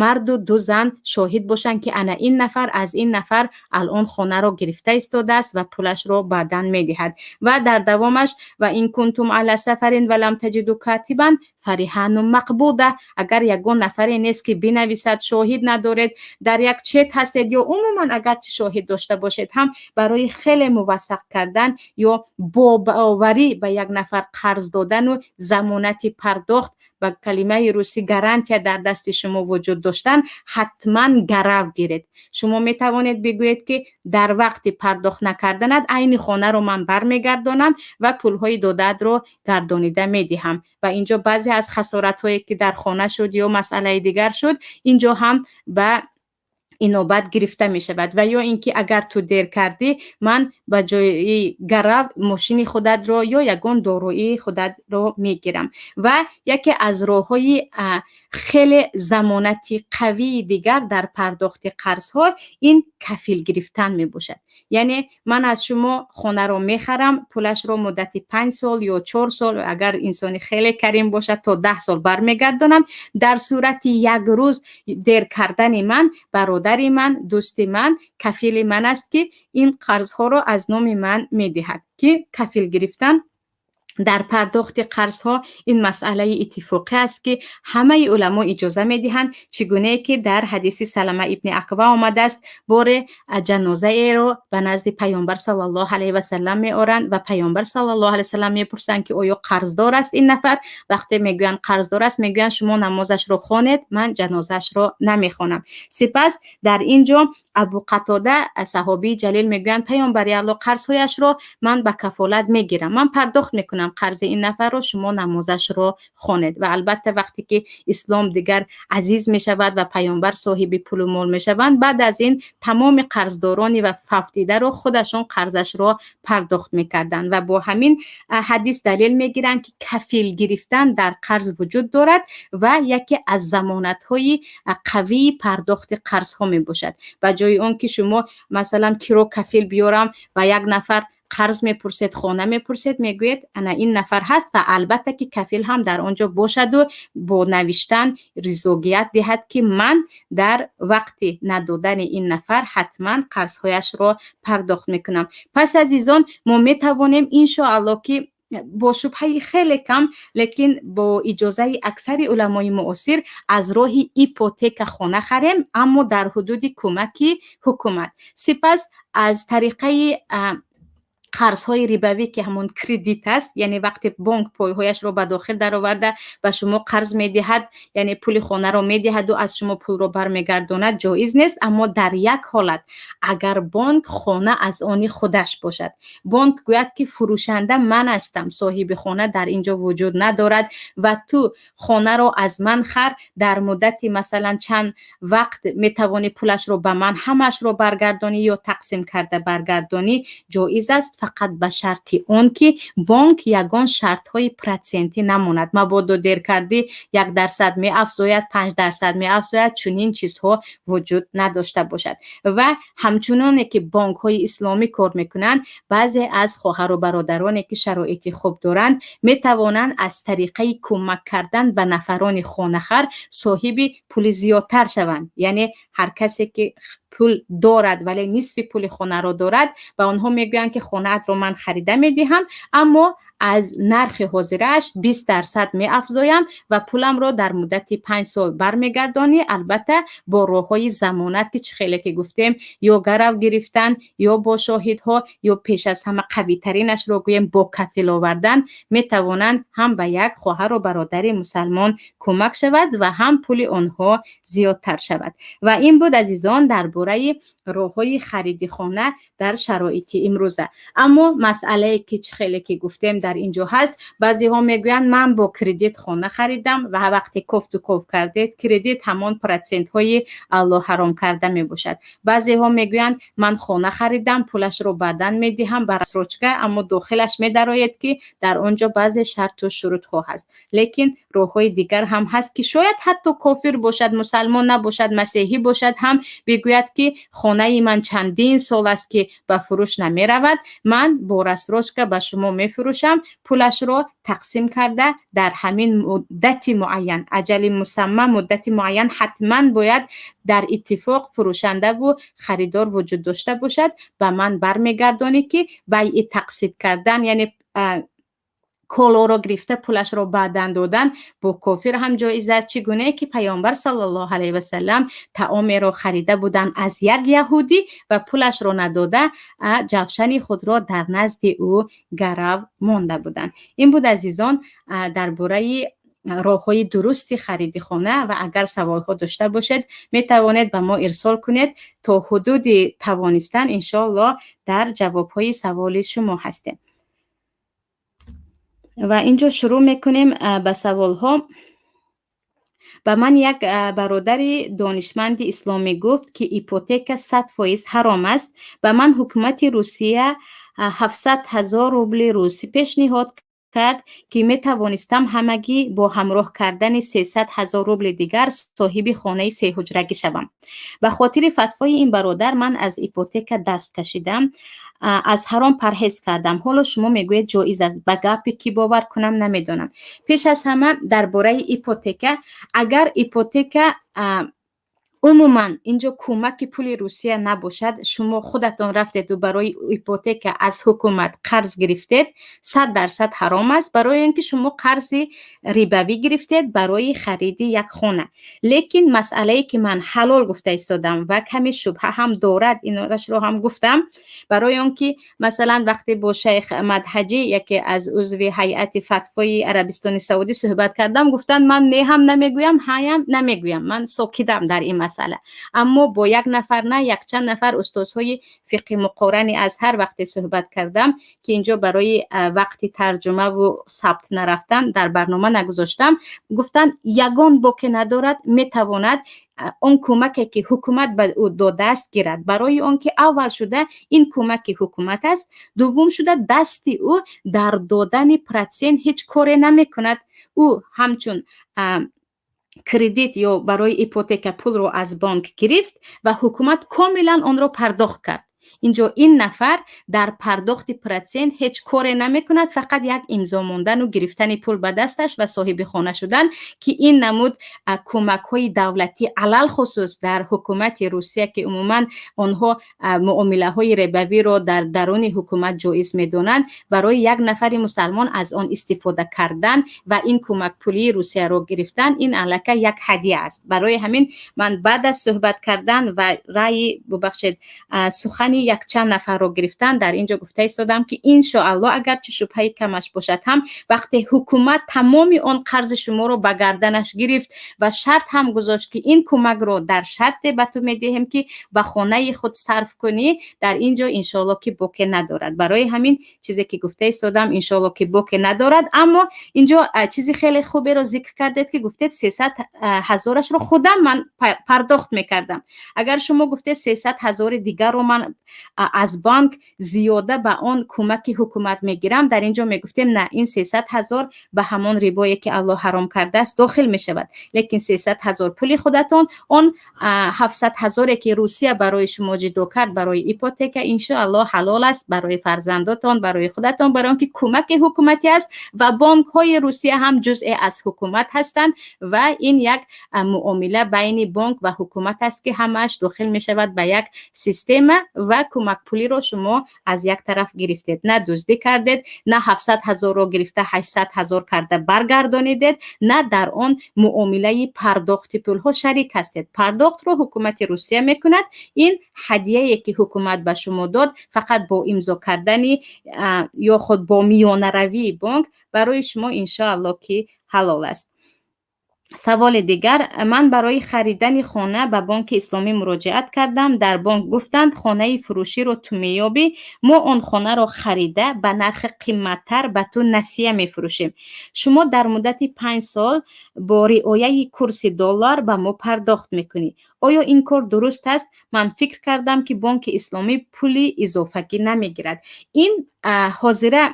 марду ду зан шоҳид бошанд, ки ана ин нафар аз ин нафар алон хонаро гирифта истодааст ва пулашро баъдан медиҳад. Ва дар давомаш: وإن كنتم على سفر ولم تجدوا كاتبا فرهان مقبوضة. Агар ягон нафаре нест, ки бинависад, шоҳид надоред, дар як чет ҳастед ё умуман агарчи шоҳид дошта бошед ҳам, барои хеле мувассақ кардан ё боварӣ ба як нафар қарз додану замонати пардохт, ба калимаи русӣ гарантия, дар дасти шумо вуҷуд доштан, ҳатман гарав гиред. Шумо метавонед бигӯед, ки дар вақти пардохт накарданат айни хонаро ман бармегардонам ва пулҳои додаатро гардонида медиҳам. Ва инҷо баъзе аз хасоратҳое ки дар хона шуд ё масъалаи дигар шуд, инҷо ҳам ба инобат гирифта мешавад. Ва ё ин ки агар ту дер кардӣ, ман ба ҷои гарав мошини худатро ё ягон дороии худатро мегирам. Ва яке аз роҳҳои хеле замонати қавии дигар дар пардохти қарзҳо ин кафил гирифтан мебошад. Яъне ман аз шумо хонаро мехарам, пулашро муддати 5 сол ё 4 сол, агар инсони хеле карим бошад, то 10 сол бармегардонам. Дар сурати як рӯз дер кардани ман, бародари ман, дӯсти ман кафили ман аст, ки ин қарзҳоро аз номи ман медиҳад. Ки кафил гирифтан дар пардохти қарзҳо ин масъалаи иттифоқӣ аст, ки ҳамаи уламо иҷоза медиҳанд. Чӣ гунае ки дар ҳадиси Салама ибни Аква омадааст, боре ҷанозаеро ба назди Паёмбар саллаллоҳу алайҳи васалам меоранд ва Паёмбар саллаллоҳу алайҳи васалам мепурсанд, ки оё қарздор аст ин нафар. Вақте мегӯянд, қарздор аст, мегӯянд: «Шумо намозашро хонед, ман ҷанозаашро намехонам». Сипас дар ин ҷо Абу Қатода, саҳобии ҷалил, мегӯянд: «Паёмбари Аллоҳ, қарзҳояшро ман ба кафолат мегирам, ман пардохт мекунам қарзи ин нафарро, шумо намозашро хонед». Ва албатта, вақте ки ислом дигар азиз мешавад ва Паёмбар соҳиби пулу мол мешаванд, баъд аз ин тамоми қарздорони ва фавтидаро худашон қарзашро пардохт мекарданд. Ва бо ҳамин ҳадис далел мегиранд, ки кафил гирифтан дар қарз вуҷуд дорад ва яке аз замонатҳои қавии пардохти қарзҳо мебошад. Ба ҷои он ки шумо масалан киро кафил биёрам ва як нафар қарз мепурсед, хона мепурсед, мегӯед, ана ин нафар ҳаст. Ва албатта ки кафил ҳам дар он ҷо бошаду бо навиштан ризогият диҳад, ки ман дар вақти надодани ин нафар ҳатман қарзҳояшро пардохт мекунам. Пас, азизон, мо метавонем, иншоалло, ки бо шубҳаи хеле кам, лекин бо иҷозаи аксари уламои муосир аз роҳи ипотека хона харем, аммо дар ҳудуди кӯмаки ҳукумат. Сипас аз тариқаи қарзҳои рибавӣ, ки ҳамон кредит аст, яъне вақте бонк пойҳояшро ба дохил дароварда ба шумо қарз медиҳад, яъне пули хонаро медиҳаду аз шумо пулро бармегардонад, ҷоиз нест. Аммо дар як ҳолат: агар бонк хона аз они худаш бошад, бонк гӯяд, ки фурӯшанда ман ҳастам, соҳиби хона дар ин ҷо вуҷуд надорад ва ту хонаро аз ман хар, дар муддати масалан чанд вақт метавонӣ пулашро ба ман ҳамаашро баргардонӣ ё тақсим карда баргардонӣ, ҷоиз аст. Фақат ба шарти он, ки бонк ягон шартҳои процентӣ намонад. Мабодо дер кардӣ, 1% меафзояд, 5% меафзояд, чунин чизҳо вуҷуд надошта бошад. Ва ҳамчуноне ки бонкҳои исломӣ кор мекунанд, баъзе аз хоҳару бародароне, ки шароити хуб доранд, метавонанд аз тариқаи кӯмак кардан ба нафарони хонахар соҳиби пули зиёдтар шаванд. Яъне ҳар касе ки пул дорад, вале нисфи пули хонаро дорад, ба онҳо мегӯянд, ки хонаатро ман харида медиҳам, аммо аз нархи ҳозирааш 20% меафзоям ва пуламро дар муддати 5 сол бармегардонӣ. Албатта, бо роҳҳои замонат, ки чӣ хеле ки гуфтем, ё гарав гирифтан, ё бо шоҳидҳо, ё пеш аз ҳама қавитаринашро гӯем, бо кафил овардан, метавонанд ҳам ба як хоҳару бародари мусалмон кӯмак шавад ва ҳам пули онҳо зиёдтар шавад. Ва ин буд, азизон, дар бораи роҳҳои хариди хона дар шароити имрӯза. Аммо масъалае, ки чӣ хеле ки гуфтем, дар ин ҷо ҳаст: баъзеҳо мегӯянд, ман бо кредит хона харидам. Ва вақте кофту ков кардед, кредит ҳамон процентҳои Аллоҳ ҳаром карда мебошад. Баъзеҳо мегӯянд, ман хона харидам, пулашро баъдан медиҳам ба рассрочка, аммо дохилаш медароед, ки дар он ҷо баъзе шарту шурутҳо ҳаст. Лекин роҳҳои дигар ҳам ҳаст, ки шояд ҳатто кофир бошад, мусалмон набошад, масеҳӣ бошад ҳам, бигӯяд, ки хонаи ман чандин сол аст, ки ба фурӯш намеравад, ман бо рассрочка ба шумо мефурӯшам, пулашро тақсим карда дар ҳамин муддати муайян, аҷали мусамма, муддати муайян, ҳатман бояд дар иттифоқ фурӯшандаву харидор вуҷуд дошта бошад, ба ман бармегардонӣ, ки байъи тақсид кардан, яъне колоро гирифта, пулашро баъдан додан, бо кофир ҳам ҷоиз аст. Чӣ гунае ки Паёмбар саллаллоҳу алайҳи васалам таомеро харида буданд аз як яҳудӣ ва пулашро надода, ҷавшани худро дар назди ӯ гарав монда буданд. Ин буд, азизон, дар бораи роҳҳои дурусти хариди хона. Ва агар саволҳо дошта бошед, метавонед ба мо ирсол кунед. То ҳудуди тавонистан, иншоаллоҳ, дар ҷавобҳои саволи шумо ҳастем. Ва инҷо шурӯъ мекунем ба саволҳо. Ба ман як бародари донишманди исломӣ гуфт, ки ипотека 100% ҳаром аст. Ба ман ҳукумати Русия 700 000 рубли русӣ пешниҳод кард, ки метавонистам ҳамагӣ бо ҳамроҳ кардани 300 000 рубли дигар соҳиби хонаи сеҳуҷрагӣ шавам. Ба хотири фатвои ин бародар ман аз ипотека даст кашидам, аз ҳаром парҳез кардам. Ҳоло шумо мегӯед, ҷоиз аст. Ба гапи кӣ бовар кунам, намедонам. Пеш аз ҳама, дар бораи ипотека: агар ипотека умуман инҷо кӯмаки пули Русия набошад, шумо худатон рафтеду барои ипотека аз ҳукумат қарз гирифтед, 100% ҳаром аст, барои он ки шумо қарзи рибавӣ гирифтед барои хариди як хона. Лекин масъалае, ки ман ҳалол гуфта истодам ва каме шубҳа ҳам дорад, инашро ҳам гуфтам, барои он ки, масалан, вақте бо шайх Мадҳаҷӣ, яке аз узви ҳайати фатвои Арабистони Саудӣ, суҳбат кардам, гуфтанд, ман не ҳам намегӯям, ҳаям намегӯям, ман сокитам дар ин масъала. Аммо бо як нафар на, якчанд нафар устозҳои фиқҳи муқорани Азҳар вақте суҳбат кардам, ки инҷо барои вақти тарҷумаву сабт нарафтан дар барнома нагузоштам, гуфтанд, ягон боке надорад, метавонад он кӯмаке, ки ҳукумат ба ӯ додааст, гирад, барои он ки аввал шуда ин кӯмаки ҳукумат аст, дуввум шуда дасти ӯ дар додани процент ҳеҷ коре намекунад. Ӯ ҳамчун кредит ё барои ипотека пулро аз бонк гирифт ва ҳукумат комилан онро пардохт кард. Инҷо ин нафар дар пардохти процент ҳеҷ коре намекунад, фақат як имзо мондану гирифтани пул ба дасташ ва соҳиби хона шудан, ки ин намуд кӯмакҳои давлатӣ, алалхусус дар ҳукумати Русия, ки умуман онҳо муомилаҳои рибавиро дар даруни ҳукумат ҷоиз медонанд, барои як нафари мусалмон аз он истифода кардан ва ин кӯмакпулии Русияро гирифтан, ин аллакай як ҳадия аст. Барои ҳамин ман баъд аз суҳбат кардан ва раъи, бубахшед, сухани якчанд нафарро гирифтан, дар ин ҷо гуфта истодам, ки иншоаллоҳ, агарчи шубҳаи камаш бошад ҳам, вақте ҳукумат тамоми он қарзи шуморо ба гарданаш гирифт ва шарт ҳам гузошт, ки ин кӯмакро дар шарте ба ту медиҳем, ки ба хонаи худ сарф кунӣ, дар ин ҷо иншоаллоҳ, ки боке надорад. Барои ҳамин чизе, ки гуфта истодам, иншоаллоҳ, ки боке надорад. Аммо инҷо чизи хеле хуберо зикр кардед, ки гуфтед, 300 000-ашро худам ман пардохт мекардам. Агар шумо гуфтед, 300 000-и дигарро ман Аз банк зиёда ба он кӯмаки ҳукумат мегирам, дар ин ҷо мегуфтем, на, ин 300 000 ба ҳамон рибое, ки Аллоҳ ҳаром кардааст, дохил мешавад. Лекин 300 000 пули худатон, он 700 000-е ки Русия барои шумо ҷудо кард барои ипотека, иншоаллоҳ, ҳалол аст барои фарзандотон, барои худатон, барои он ки кӯмаки ҳукуматӣ аст ва бонкҳои Русия ҳам ҷузъе аз ҳукумат ҳастанд ва ин як муомила байни бонк ва ҳукумат аст, ки ҳамааш дохил мешавад ба як система. Ва кӯмакпулиро шумо аз як тараф гирифтед, на дуздӣ кардед, на 700 000-ро гирифта 800 000 карда баргардонидед, на дар он муомилаи пардохти пулҳо шарик ҳастед. Пардохтро ҳукумати Русия мекунад. Ин ҳадияе, ки ҳукумат ба шумо дод, фақат бо имзо кардани ё худ бо миёнаравии бонк барои шумо, иншоаллоҳ, ки ҳалол аст. Саволи дигар: ман барои харидани хона ба Бонки Исломӣ муроҷиат кардам. Дар бонк гуфтанд, хонаи фурӯширо ту меёбӣ, мо он хонаро харида, ба нархи қимматтар ба ту насия мефурӯшем. Шумо дар муддати 5 сол бо риояи курси доллар ба мо пардохт мекунӣ. Оё ин кор дуруст аст? Ман фикр кардам, ки Бонки Исломӣ пули изофагӣ намегирад. Ин ҳозира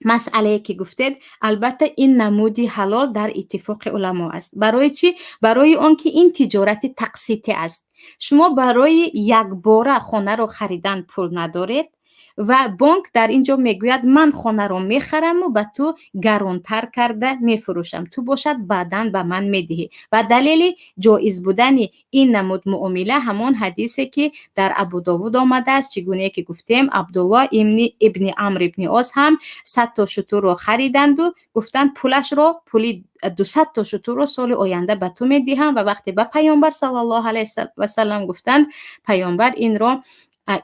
масъалае, ки гуфтед, албатта, ин намуди ҳалол дар иттифоқи уламо аст. Барои чӣ? Барои он ки ин тиҷорати тақситӣ аст. Шумо барои якбора хонаро харидан пул надоред ва бонк дар ин ҷо мегӯяд, ман хонаро мехараму ба ту гаронтар карда мефурӯшам, ту бошад баъдан ба ман медиҳӣ. Ва далели ҷоиз будани ин намуд муомила ҳамон ҳадисе, ки дар Абудовуд омадааст. Чӣ гунае ки гуфтем, Абдуллоҳ ибни Амр ибни Ос ҳам 100 то шутурро хариданду гуфтанд, пулашро, пули 200 то шутурро соли оянда ба ту медиҳам. Ва вақте ба Паёмбар саллаллоҳу алайҳи васалам гуфтанд, Паёмбар инро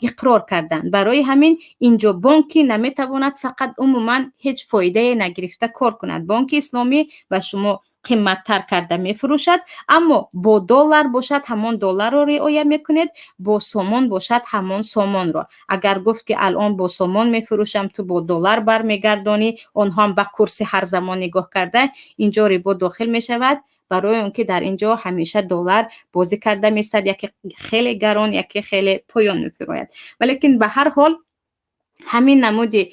иқрор карданд. Барои ҳамин инҷо бонки наметавонад фақат умуман ҳеҷ фоидае нагирифта кор кунад. Бонки Исломӣ ба шумо қимматтар карда мефурӯшад, аммо бо доллар бошад, ҳамон долларро риоя мекунед, бо сомон бошад, ҳамон сомонро. Агар гуфт, ки алон бо сомон мефурӯшам, ту бо доллар бармегардонӣ, онҳо ҳам ба курси ҳар замон нигоҳ карда, инҷо рибо дохил мешавад, барои он ки дар ин ҷо ҳамеша доллар бозӣ карда местад, яке хеле гарон, яке хеле поён мефурояд. Валекин ба ҳар ҳол ҳамин намуди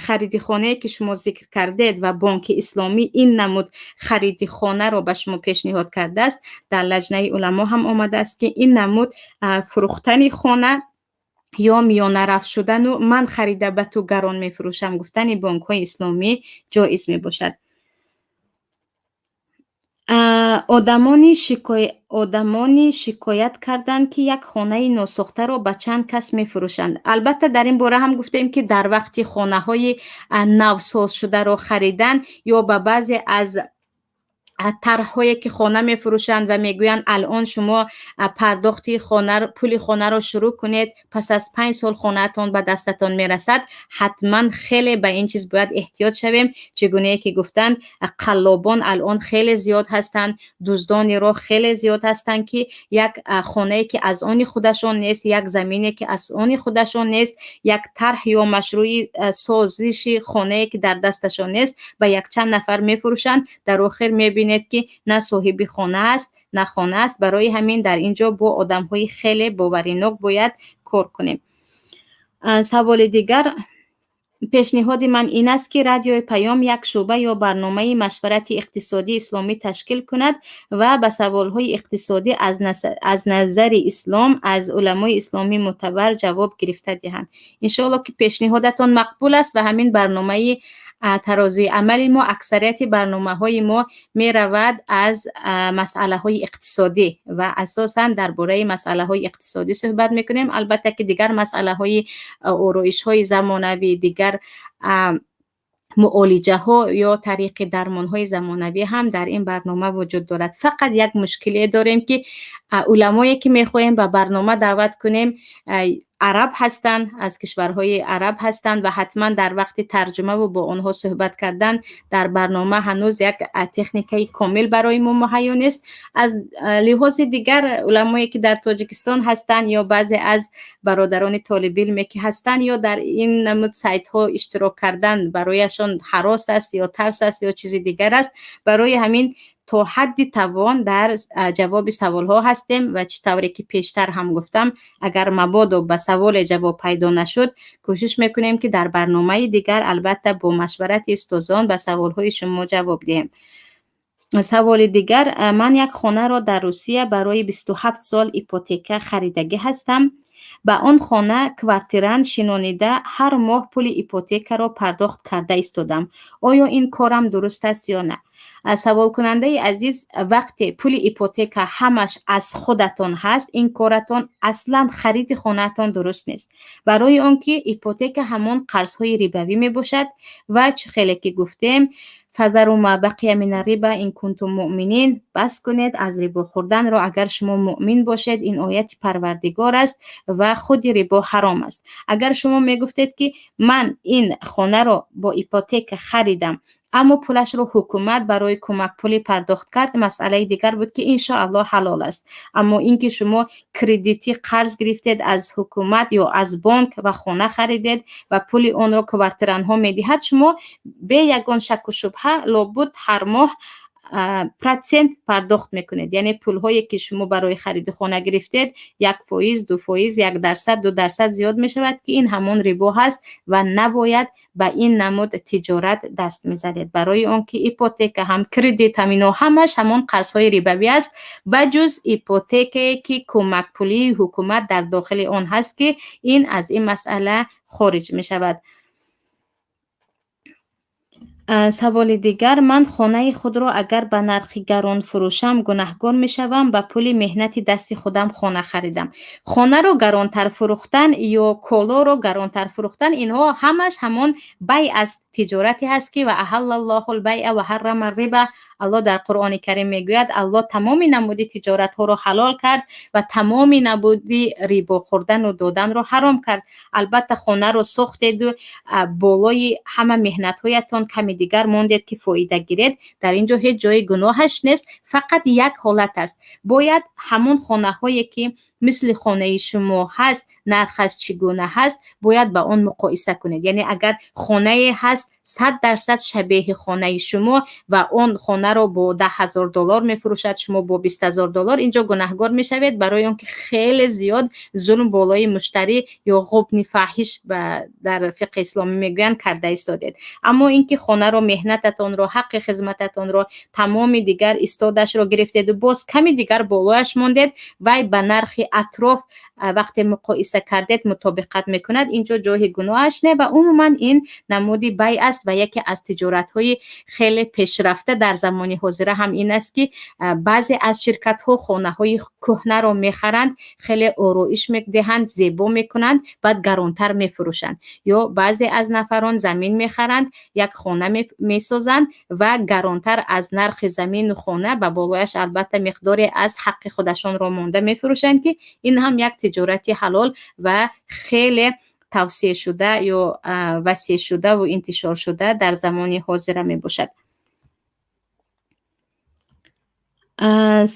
хариди хонае, ки шумо зикр кардед ва Бонки Исломӣ ин намуд хариди хонаро ба шумо пешниҳод кардааст, дар Лаҷнаи уламо ҳам омадааст, ки ин намуд фурӯхтани хона ё миёнарафт шудану ман харида ба ту гарон мефурӯшам гуфтани бонкҳои исломӣ ҷоиз мебошад. Одамони шикоят карданд, ки як хонаи носохтаро ба чанд кас мефурӯшанд. Албатта, дар ин бора ҳам гуфтем, ки дар вақти хонаҳои навсозшударо харидан ё ба баъзе аз тарҳҳое, ки хона мефурӯшанд ва мегӯянд, алон шумо пардохти хона, пули хонаро шурӯъ кунед, пас аз 5 сол хонаатон ба дастатон мерасад, ҳатман хеле ба ин чиз бояд эҳтиёт шавем. Чӣ гунае ки гуфтанд, қаллобон алон хеле зиёд ҳастанд, дуздони роҳ хеле зиёд ҳастанд, ки як хонае, ки аз они худашон нест, як замине, ки аз они худашон нест, як тарҳ ё машрӯи созиши хонае, ки дар дасташон нест, ба якчанд нафар мефурӯшанд. Дар охир мебинед, ки на соҳиби хона аст, на хона аст. Барои ҳамин дар ин ҷо бо одамҳои хеле боваринок бояд кор кунем. Саволи дигар: пешниҳоди ман ин аст, ки Радиои Паём як шӯъба ё барномаи машварати иқтисодии исломӣ ташкил кунад ва ба саволҳои иқтисодӣ аз назари ислом аз уламои исломии мӯътабар ҷавоб гирифта диҳанд. Иншоалло, ки пешниҳодатон мақбул аст. Ва ҳамин барномаи Тарозуи амали мо, аксарияти барномаҳои мо меравад аз масъалаҳои иқтисодӣ ва асосан дар бораи масъалаҳои иқтисодӣ суҳбат мекунем. Албатта, ки дигар масъалаҳои ороишҳои замонавӣ, дигар муолиҷаҳо ё тариқи дармонҳои замонавӣ ҳам дар ин барнома вуҷуд дорад. Фақат як мушкиле дорем, ки уламое, ки мехоҳем ба барнома даъват кунем, араб ҳастанд, аз кишварҳои араб ҳастанд ва ҳатман дар вақти тарҷумаву бо онҳо суҳбат кардан дар барнома ҳанӯз як техникаи комил барои мо муҳайё нест. Аз лиҳози дигар, уламое, ки дар Тоҷикистон ҳастанд ё баъзе аз бародарони толибилме, ки ҳастанд, ё дар ин намуд сайтҳо иштирок кардан барояшон ҳарос аст ё тарс аст ё чизи дигар аст. Барои ҳамин То ҳадди тавон дар ҷавоби саволҳо ҳастем ва чӣ тавре ки пештар ҳам гуфтам, агар мабодо ба саволе ҷавоб пайдо нашуд, кӯшиш мекунем, ки дар барномаи дигар, албатта бо машварати устозон, ба саволҳои шумо ҷавоб диҳем. Саволи дигар: ман як хонаро дар Русия барои 27 сол ипотека харидагӣ ҳастам. Ба он хона квартирант шинонида, ҳар моҳ пули ипотекаро пардохт карда истодам. Оё ин корам дуруст аст ё на? Саволкунандаи азиз, вақте пули ипотека ҳамаш аз худатон ҳаст, ин коратон, аслан хариди хонаатон дуруст нест, барои он ки ипотека ҳамон қарзҳои рибавӣ мебошад ва чӣ хеле ки гуфтем: فذروا ما بقي من الربا إن كنتم مؤمنين. Бас кунед аз рибо хӯрданро, агар шумо муъмин бошед. Ин ояти Парвардигор аст ва худи рибо ҳаром аст. Агар шумо мегуфтед, ки ман ин хонаро бо ипотека харидам, аммо пулашро ҳукумат барои кӯмакпулӣ пардохт кард, масъалаи дигар буд, ки иншоаллоҳ ҳалол аст. Аммо ин ки шумо кредитӣ қарз гирифтед аз ҳукумат ё аз бонк ва хона харидед ва пули онро квартирантҳо медиҳад, шумо бе ягон шакку шубҳа лобуд ҳар моҳ процент пардохт мекунед. Яъне пулҳое ки шумо барои хариди хона гирифтед, 1%, 2%, 1%, 2% зиёд мешавад, ки ин ҳамон рибо ҳаст ва набояд ба ин намуд тиҷорат даст мезадед, барои он ки ипотека ҳам, кредит ҳам, ино ҳамаш ҳамон қарзҳои рибавӣ аст, ба ҷуз ипотекае ки кӯмакпулии ҳукумат дар дохили он ҳаст, ки ин аз ин масъала хориҷ мешавад. Саволи дигар: ман хонаи худро агар ба нархи гарон фурӯшам, гунаҳгор мешавам? Ба пули меҳнати дасти худам хона харидам. Хонаро гаронтар фурӯхтан ё колоро гаронтар фурӯхтан, инҳо ҳамаш ҳамон бай аст, тиҷорате ҳаст, ки وأحل الله البيع وحرم الربا. Аллоҳ дар Қуръони Карим мегӯяд: Аллоҳ тамоми намуди тиҷоратҳоро ҳалол кард ва тамоми намуди рибо хӯрдану доданро ҳаром кард. Албатта, хонаро сохтеду болои ҳама меҳнатҳоятон ками дигар мондед, ки фоида гиред, дар ин ҷо ҳеҷ ҷои гуноҳаш нест. Фақат як ҳолат аст: бояд ҳамон хонаҳое ки мисли хонаи шумо ҳаст, нархаш чӣ гуна ҳаст, бояд ба он муқоиса кунед. Яъне агар хонае ҳаст, 100% шабеҳи хонаи шумо, ва он хонаро бо 10 000 доллар мефурӯшад, шумо бо 20 000 доллар, инҷо гунаҳгор мешавед, барои он ки хеле зиёд зулм болои муштарӣ ё ғубни фаҳиш дар фиқҳи исломӣ мегӯянд, карда истодед. Аммо ин ки хонаро, меҳнататонро, ҳаққи хизмататонро, тамоми дигар истодашро гирифтеду боз ками дигар болояш мондед, вай ба нархи атроф вақте муқоиса кардед, мутобиқат мекунад, инҷо ҷои гуноҳаш не. Ва умуман ин намуди бай аст ва яке аз тиҷоратҳои хеле пешрафта дар замони ҳозира ҳам ин аст, ки баъзе аз ширкатҳо хонаҳои кӯҳнаро мехаранд, хеле ороиш медиҳанд, зебо мекунанд, баъд гаронтар мефурӯшанд. Ё баъзе аз нафарон замин мехаранд, як хона месозанд ва гаронтар аз нархи замину хона ба болояш, албатта, миқдоре аз ҳаққи худашонро монда мефурӯшанд, ки ин ҳам як тиҷорати ҳалол ва хеле тавсеъшуда ё васеъшудаву интишоршуда дар замони ҳозира мебошад.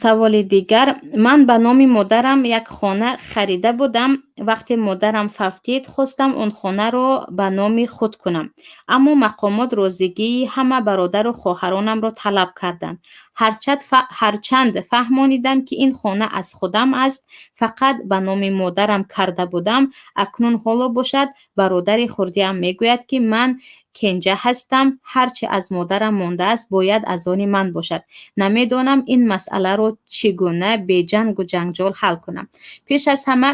Саволи дигар: ман ба номи модарам як хона харида будам. Вақте модарам фавтид, хостам он хонаро ба номи худ кунам, аммо мақомот розигии ҳама бародару хоҳаронамро талаб карданд. Ҳарчанд фаҳмонидам, ки ин хона аз худам аст, фақат ба номи модарам карда будам. Акнун ҳоло бошад, бародари хурдиам мегӯяд, ки ман кенҷа ҳастам, ҳар чи аз модарам мондааст, бояд аз они ман бошад. Намедонам, ин масъаларо чӣ гуна беҷангу ҷанҷол ҳал кунам. Пеш аз ҳама,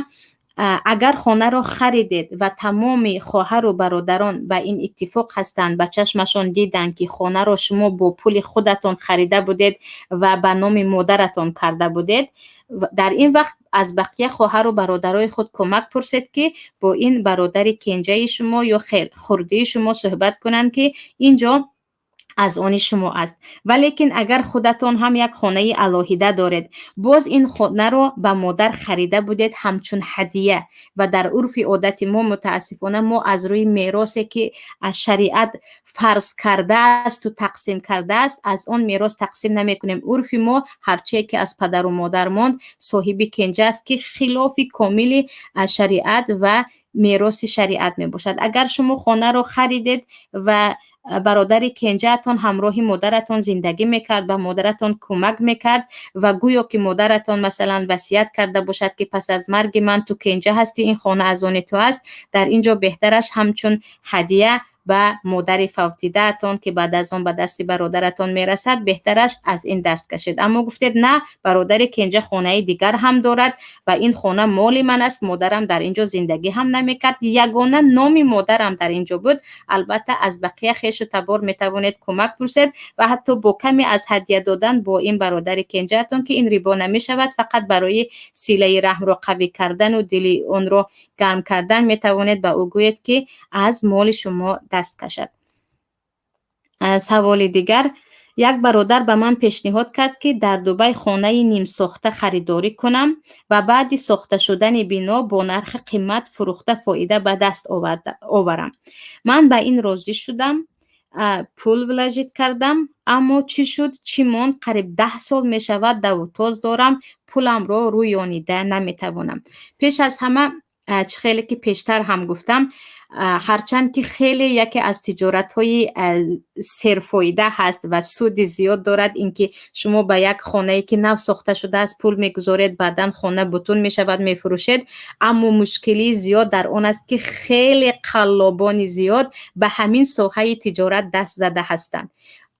агар хонаро харидед ва тамоми хоҳару бародарон ба ин иттифоқ ҳастанд, ба чашмашон диданд, ки хонаро шумо бо пули худатон харида будед ва ба номи модаратон карда будед, дар ин вақт аз бақия хоҳару бародарои худ кӯмак пурсед, ки бо ин бародари кенҷаи шумо ё хурдии шумо суҳбат кунанд, ки ин ҷо аз они шумо аст. Валекин агар худатон ҳам як хонаи алоҳида доред, боз ин хонаро ба модар харида будед ҳамчун ҳадия, ва дар урфи одати мо, мутаассифона, мо аз рӯи меросе, ки аз шариат фарз кардаасту тақсим кардааст, аз он мерос тақсим намекунем. Урфи мо ҳарчие ки аз падару модар монд, соҳиби кенҷа аст, ки хилофи комили шариат ва мероси шариат мебошад. Агар шумо хонаро харидед ва Бародари кенҷаатон ҳамроҳи модаратон зиндагӣ мекард, ба модаратон кӯмак мекард ва гӯё ки модаратон, масалан, васият карда бошад, ки пас аз марги ман ту кенҷа ҳастӣ, ин хона аз они ту аст, дар ин ҷо беҳтараш ҳамчун ҳадия ба модари фавтидаатон, ки баъд аз он ба дасти бародаратон мерасад, беҳтараш аз ин даст кашед. Аммо гуфтед, на, бародари кенҷа хонаи дигар ҳам дорад ва ин хона моли ман аст, модарам дар ин ҷо зиндагӣ ҳам намекард, ягона номи модарам дар ин ҷо буд. Албатта, аз бақия хешу табор метавонед кӯмак пурсед ва ҳатто бо каме аз ҳадия додан бо ин бародари кенҷаатон, ки ин рибо намешавад, фақат барои силаи раҳмро қавӣ кардану дили онро гарм кардан метавонед ба ӯ гӯед, ки аз моли шумо даст кашад. Саволи дигар: як бародар ба ман пешниҳод кард, ки дар Дубай хонаи нимсохта харидорӣ кунам ва баъди сохта шудани бино бо нархи қимат фурӯхта, фоида ба даст оварам. Ман ба ин розӣ шудам, пул вложить кардам, аммо чӣ шуд, чӣ монд, қариб 10 сол мешавад, давутоз дорам, пуламро рӯёнида наметавонам. Пеш аз ҳама, чӣ хеле ки пештар ҳам гуфтам, ҳарчанд ки хеле яке аз тиҷоратҳои серфоида ҳаст ва суди зиёд дорад, ин ки шумо ба як хонае, ки нав сохта шудааст, пул мегузоред, баъдан хона бутун мешавад, мефурӯшед, аммо мушкилии зиёд дар он аст, ки хеле қаллобони зиёд ба ҳамин соҳаи тиҷорат даст зада ҳастанд,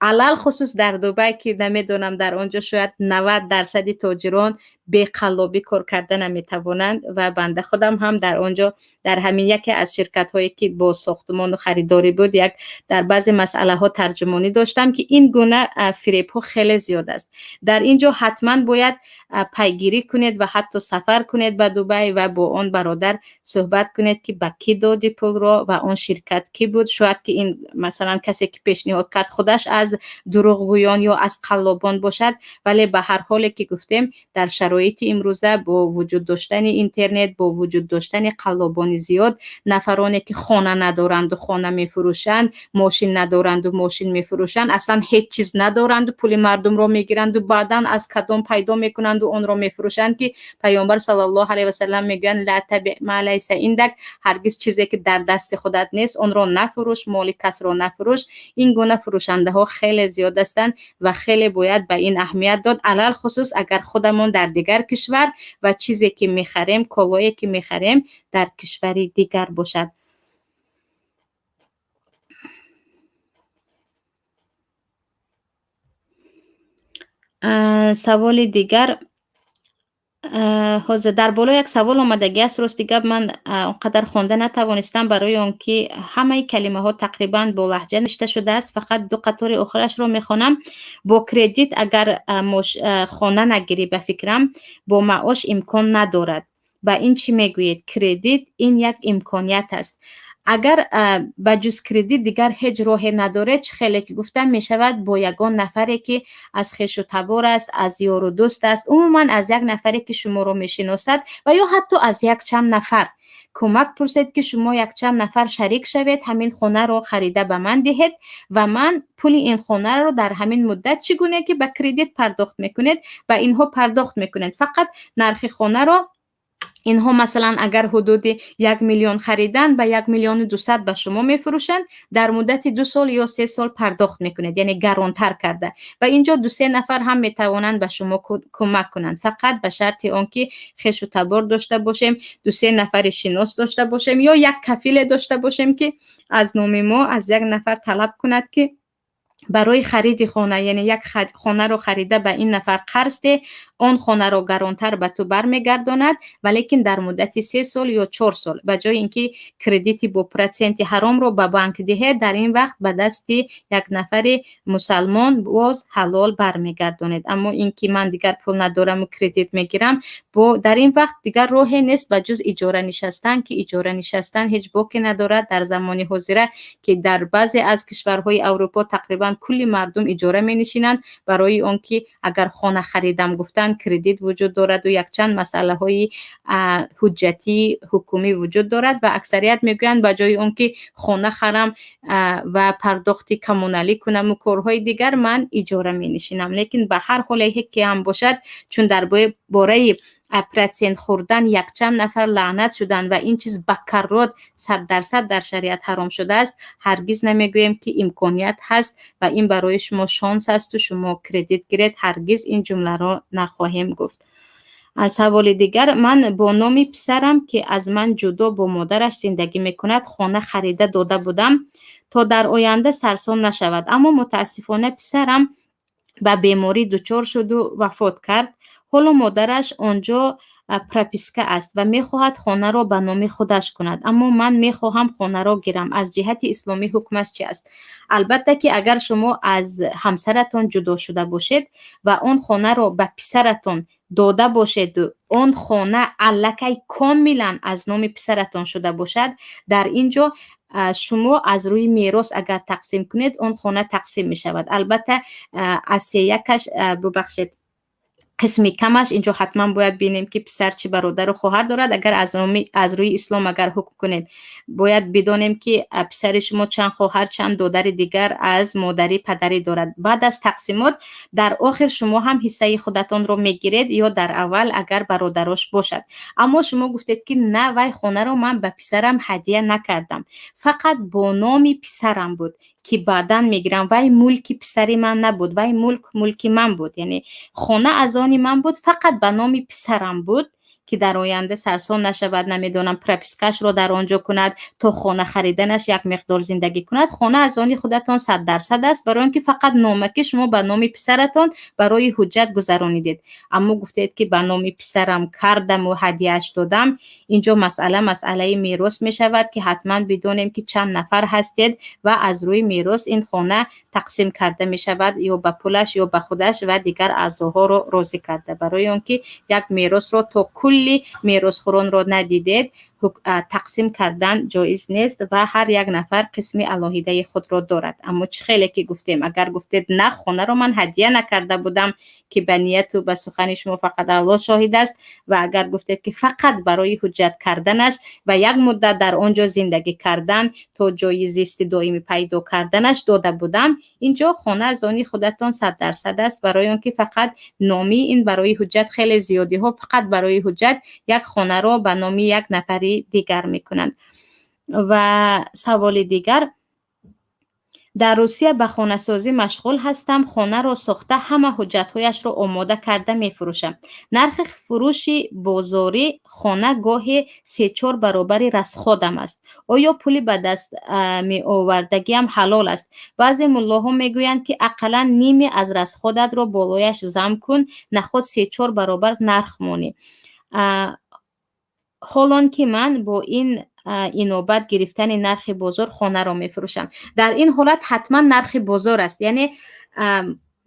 алалхусус дар Дубай, ки намедонам, дар он ҷо шояд 90 дарсади тоҷирон беқаллобӣ кор карда наметавонанд. Ва банда худам ҳам дар он ҷо, дар ҳамин яке аз ширкатҳое, ки бо сохтумону харидорӣ буд, як дар баъзе масъалаҳо тарҷумонӣ доштам, ки ин гуна фиребҳо хеле зиёд аст. Дар ин ҷо ҳатман бояд пайгирӣ кунед ва ҳатто сафар кунед ба Дубай ва бо он бародар суҳбат кунед, ки ба кӣ доди пулро ва он ширкат кӣ буд. Шояд ки ин, масалан, касе ки пешниҳод кард, худаш аз дурӯғгӯён ё аз қаллобон бошад. Вале ба ҳар ҳоле ки гуфтем, дар шароити имрӯза, бо вуҷуд доштани интернет, бо вуҷуд доштани қаллобони зиёд, нафароне ки хона надоранду хона мефурӯшанд, мошин надоранду мошин мефурӯшанд, аслан ҳеҷ чиз надоранду пули мардумро мегиранду баъдан аз кадом пайдо мекунанду онро мефурӯшанд, ки Паёмбар саллаллоҳу алайҳи васаллам мегӯянд: "Ла табиъ ма лайса индак", ҳаргиз чизе ки дар дасти худат нест, онро нафурӯш, моли касро нафурӯш. Ин гуна фурӯшандаҳо хеле зиёд ҳастанд ва хеле бояд ба ин аҳамият дод, алалхусус агар худамон дар дигар кишвар ва чизе ки мехарем, колое ки мехарем, дар кишвари дигар бошад. Саволи дигар. Ҳозир дар боло як савол омадагӣ аст. Рости гап, ман он қадар хонда натавонистам, барои он ки ҳамаи калимаҳо тақрибан бо лаҳҷа навишта шудааст. Фақат ду қатори охирашро мехонам. Бо кредит агар хона нагирӣ, ба фикрам, бо маош имкон надорад. Ба ин чӣ мегӯед? Кредит ин як имконият аст. Агар ба ҷуз кредит дигар ҳеҷ роҳе надоред, чӣ хеле ки гуфтам, мешавад бо ягон нафаре, ки аз хешу табор аст, аз ёру дӯст аст, умуман аз як нафаре, ки шуморо мешиносад, ва ё ҳатто аз якчанд нафар кӯмак пурсед, ки шумо якчанд нафар шарик шавед, ҳамин хонаро харида ба ман диҳед ва ман пули ин хонаро дар ҳамин муддат, чӣ гуна ки ба кредит пардохт мекунед, ба инҳо пардохт мекунед. Фақат нархи хонаро инҳо, масалан, агар ҳудуди 1 миллион харидан, ба 1 миллиону 200 ба шумо мефурӯшанд, дар муддати 2 сол ё 3 сол пардохт мекунед, яъне гаронтар карда. Ва инҷо дусе нафар ҳам метавонанд ба шумо кӯмак кунанд, фақат ба шарти он ки хешу табор дошта бошем, дусе нафари шинос дошта бошем ё як кафиле дошта бошем, ки аз номи мо аз як нафар талаб кунад, ки барои хариди хона, яъне як хонаро харида ба ин нафар қарз деҳ, он хонаро гаронтар ба ту бармегардонад, валекин дар муддати 3 сол ё 4 сол. Ба ҷои ин ки кредити бо проценти ҳаромро ба банк диҳед, дар ин вақт ба дасти як нафари мусалмон боз ҳалол бармегардонед. Аммо ин ки ман дигар пул надораму кредит мегирам, бо дар ин вақт дигар роҳе нест ба ҷуз иҷора нишастан, ки иҷора нишастан ҳеҷ боке надорад дар замони ҳозира, ки дар баъзе аз кишварҳои Аврупо тақрибан кулли мардум иҷора менишинанд, барои он ки агар хона харидам гуфтанд, кредит вуҷуд дораду якчанд масъалаҳои ҳуҷҷатии ҳукумӣ вуҷуд дорад. Ва аксарият мегӯянд, ба ҷои он ки хона харам ва пардохти коммуналӣ кунаму корҳои дигар, ман иҷора менишинам. Лекин ба ҳар ҳоле ки ҳам бошад, чун дар бораи Процент хӯрдан якчанд нафар лаънат шуданд ва ин чиз ба каррот 100% дар шариат ҳаром шудааст, ҳаргиз намегӯем, ки имконият ҳаст ва ин барои шумо шонс асту шумо кредит гиред. Ҳаргиз ин ҷумларо нахоҳем гуфт. Саволи дигар: ман бо номи писарам, ки аз ман ҷудо бо модараш зиндагӣ мекунад, хона харида дода будам, то дар оянда сарсон нашавад. Аммо мутаассифона писарам ба беморӣ дучор шуду вафот кард. Ҳоло модараш он ҷо прописка аст ва мехоҳад хонаро ба номи худаш кунад, аммо ман мехоҳам хонаро гирам. Аз ҷиҳати исломӣ ҳукмаш чи аст? Албатта ки агар шумо аз ҳамсаратон ҷудо шуда бошед ва он хонаро ба писаратон дода бошеду он хона аллакай комилан аз номи писаратон шуда бошад, дар ин ҷо шумо аз рӯи мерос агар тақсим кунед, он хона тақсим мешавад. Албатта, аз сеякаш, бубахшед, қисми камаш. Инҷо ҳатман бояд бинем, ки писар чӣ бародару хоҳар дорад. Агар аз рӯи ислом агар ҳукм кунем, бояд бидонем, ки писари шумо чанд хоҳар, чанд додари дигар аз модарӣ, падарӣ дорад. Баъд аз тақсимот дар охир шумо ҳам ҳиссаи худатонро мегиред ё дар аввал, агар бародарош бошад. Аммо шумо гуфтед, ки на, вай хонаро ман ба писарам ҳадия накардам, фақат бо номи писарам буд, ки баъдан мегирам. Вай мулки писари ман набуд, вай мулк мулки ман буд, яъне хона аз они ман буд, фақат ба номи писарам буд, ки дар оянда сарсон нашавад, намедонам, пропискашро дар он ҷо кунад, то хона хариданаш як миқдор зиндагӣ кунад. Хона аз они худатон 100% аст, барои он ки фақат номаки шумо ба номи писаратон барои ҳуҷҷат гузаронидед. Аммо гуфтед, ки ба номи писарам кардаму ҳадияаш додам. Инҷо масъала масъалаи мерос мешавад, ки ҳатман бидонем, ки чанд нафар ҳастед ва аз рӯи мерос ин хона тақсим карда мешавад, ё ба пулаш, ё ба худаш ва дигар аъзоҳоро розӣ карда. Барои он ки як меросро то кулли меросхӯронро надидед, тақсим кардан ҷоиз нест ва ҳар як нафар қисми алоҳидаи худро дорад. Аммо чӣ хеле ки гуфтем, агар гуфтед, на, хонаро ман ҳадия накарда будам, ки ба нияту ба сухани шумо фақат Аллоҳ шоҳид аст, ва агар гуфтед, ки фақат барои ҳуҷҷат карданаш ва як муддат дар он ҷо зиндагӣ кардан, то ҷои зисти доимӣ пайдо карданаш дода будам, инҷо хона аз они худатон 100% аст, барои он ки фақат номи ин барои ҳуҷҷат. Хеле зиёдиҳо фақат барои ҳуҷҷат як хонаро ба номи як нафари дигар мекунанд. Ва саволи дигар: дар Русия ба хонасозӣ машғул ҳастам. Хонаро сохта, ҳама ҳуҷҷатҳояшро омода карда мефурӯшам. Нархи фурӯши бозорӣ хона гоҳе се-чор баробари расходам аст. Оё пули ба даст меовардагиам ҳалол аст? Баъзе муллоҳо мегӯянд, ки ақаллан ниме аз расходатро болояш зам кун, наход се-чор баробар нарх монӣ. Ҳолон ки ман бо ин инобат гирифтани нархи бозор хонаро мефурӯшам. Дар ин ҳолат ҳатман нархи бозор аст, яъне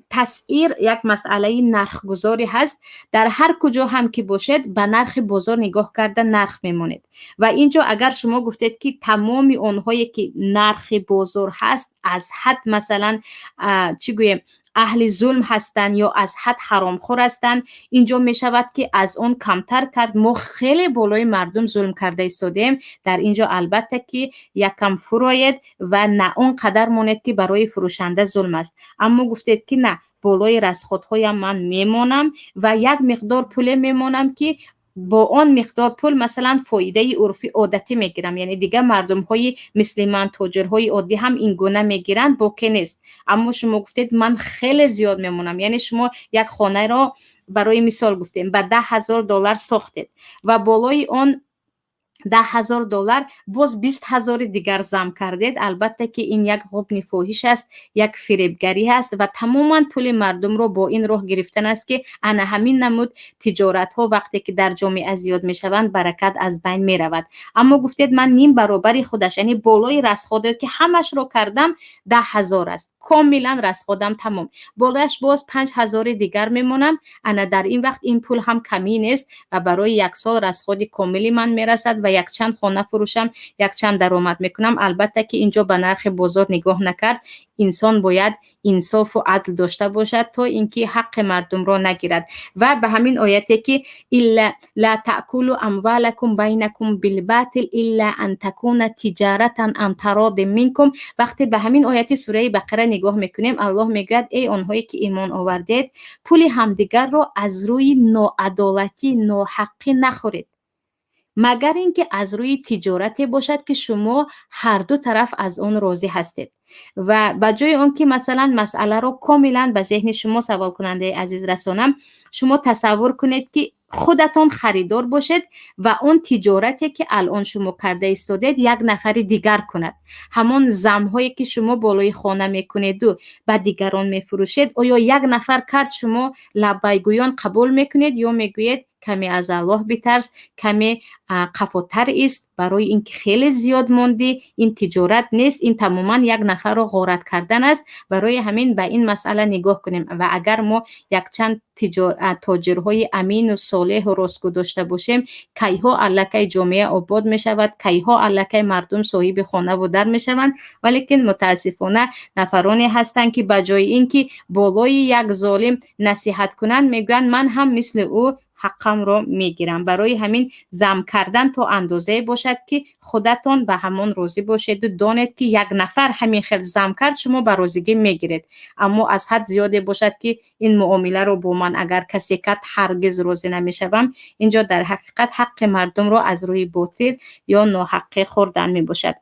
тасъир як масъалаи нархгузорӣ ҳаст. Дар ҳар куҷо ҳам ки бошед, ба нархи бозор нигоҳ карда нарх мемонед. Ва ин ҷо агар шумо гуфтед, ки тамоми онҳое ки нархи бозор ҳаст, аз ҳад, масалан, чӣ гӯем, аҳли зулм ҳастанд ё аз ҳад ҳаромхӯр ҳастанд, инҷо мешавад, ки аз он камтар кард. Мо хеле болои мардум зулм карда истодем. Дар ин ҷо албатта ки якам фуроед ва на он қадар монед, ки барои фурӯшанда зулм аст. Аммо гуфтед, ки на, болои расходҳоям ман мемонам ва як миқдор пуле мемонам, ки бо он миқдор пул, масалан, фоидаи урфи одатӣ мегирам, яъне дигар мардумҳои мисли ман, тоҷирҳои оддӣ ҳам ин гуна мегиранд, боке нест. Аммо шумо гуфтед, ман хеле зиёд мемонам, яъне шумо як хонаро, барои мисол гуфтем, ба 10 000 доллар сохтед ва болои он 10 000 доллар боз 20 000-и дигар зам кардед. Албатта ки ин як ғубни фоҳиш аст, як фиребгарӣ аст ва тамоман пули мардумро бо ин роҳ гирифтан аст, ки ана ҳамин намуд тиҷоратҳо вақте ки дар ҷомеа зиёд мешаванд, баракат аз байн меравад. Аммо гуфтед, ман ним баробари худаш, яъне болои расходе ки ҳамашро кардам, 10 000 аст, комилан расходам тамом, болояш боз 5000-и дигар мемонам. Ана дар ин вақт ин пул ҳам камӣ нест ва барои як сол расходи комили ман мерасад ва як Якчанд хона фурӯшам, якчанд даромад мекунам. Албатта, ки ин ҷо ба нархи бозор нигоҳ накард. Инсон бояд инсофу адл дошта бошад, то ин ки ҳаққи мардумро нагирад. Ва ба ҳамин ояте, ки لا تأكلوا أموالكم بينكم بالباطل إلا أن تكون تجارة عن تراض منكم. Вақте ба ҳамин ояти сураи Бақара нигоҳ мекунем, Аллоҳ мегӯяд: «Эй онҳое ки имон овардед, пули ҳамдигарро аз рӯи ноадолатӣ, ноҳаққӣ нахӯред, магар ин ки аз рӯи тиҷорате бошад, ки шумо ҳарду тараф аз он розӣ ҳастед». Ва ба ҷои он ки, масалан, масъаларо комилан ба зеҳни шумо, саволкунандаи азиз, расонам, шумо тасаввур кунед, ки худатон харидор бошед ва он тиҷорате, ки алон шумо карда истодед, як нафари дигар кунад. Ҳамон замҳое, ки шумо болои хона мекунеду ба дигарон мефурӯшед, оё як нафар кард, шумо лаббайгӯён қабул мекунед ё мегӯед: «Каме аз Аллоҳ битарс, каме қафотар ист, барои ин ки хеле зиёд мондӣ, ин тиҷорат нест, ин тамоман як нафарро ғорат кардан аст»? Барои ҳамин ба ин масъала нигоҳ кунем. Ва агар мо якчанд тоҷирҳои амину солеҳу ростгӯ дошта бошем, кайҳо аллакай ҷомеа обод мешавад, кайҳо аллакай мардум соҳиби хонаву дар мешаванд. Валекин мутаассифона нафароне ҳастанд, ки ба ҷои ин ки болои як золим насиҳат кунанд, мегӯянд: «Ман ҳам мисли ӯ ҳаққамро мегирам». Барои ҳамин зам кардан то андозае бошад, ки худатон ба ҳамон розӣ бошеду донед, ки як нафар ҳамин хел зам кард, шумо ба розигӣ мегиред. Аммо аз ҳад зиёде бошад, ки ин муомиларо бо ман агар касе кард, ҳаргиз розӣ намешавам, инҷо дар ҳақиқат ҳаққи мардумро аз рӯи ботил ё ноҳаққӣ хӯрдан мебошад.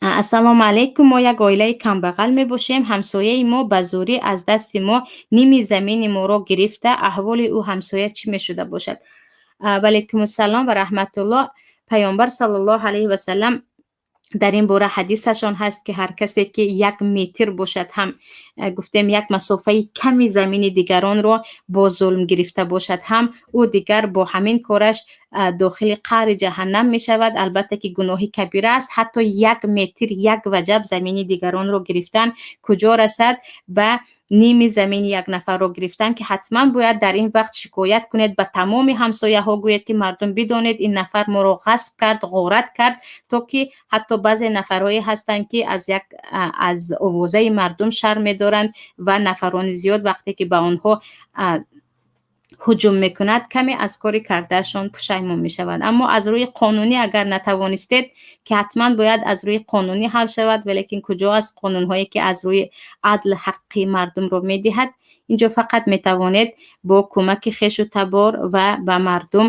Ассалому алайкум, мо як оилаи камбағал мебошем. Ҳамсояи мо ба зӯрӣ аз дасти мо ними замини моро гирифта. Аҳволи ӯ ҳамсоя чӣ мешуда бошад? Ваалайкумуссалом ва раҳматуллоҳ. Паёмбар саллаллоҳу алайҳи васаллам дар ин бора ҳадисашон ҳаст, ки ҳар касе ки як метр бошад ҳам, гуфтем, як масофаи ками замини дигаронро бо зулм гирифта бошад ҳам, ӯ дигар бо ҳамин кораш дохили қаъри ҷаҳаннам мешавад. Албатта, ки гуноҳи кабира аст. Ҳатто як метр, як ваҷаб замини дигаронро гирифтан куҷо расад ба ними замини як нафарро гирифтан, ки ҳатман бояд дар ин вақт шикоят кунед, ба тамоми ҳамсояҳо гӯед, ки мардум, бидонед, ин нафар моро ғасб кард, ғорат кард, то ки ҳатто баъзе нафарҳое ҳастанд, ки аз овозаи мардум шарм медоранд ва нафарони зиёд вақте ки ба онҳо ҳуҷум мекунад, каме аз кори кардаашон пушаймон мешаванд. Аммо аз рӯи қонунӣ агар натавонистед, ки ҳатман бояд аз рӯи қонунӣ ҳал шавад, валекин куҷо аст қонунҳое, ки аз рӯи адл ҳаққи мардумро медиҳад? Инҷо фақат метавонед бо кӯмаки хешу табор ва ба мардум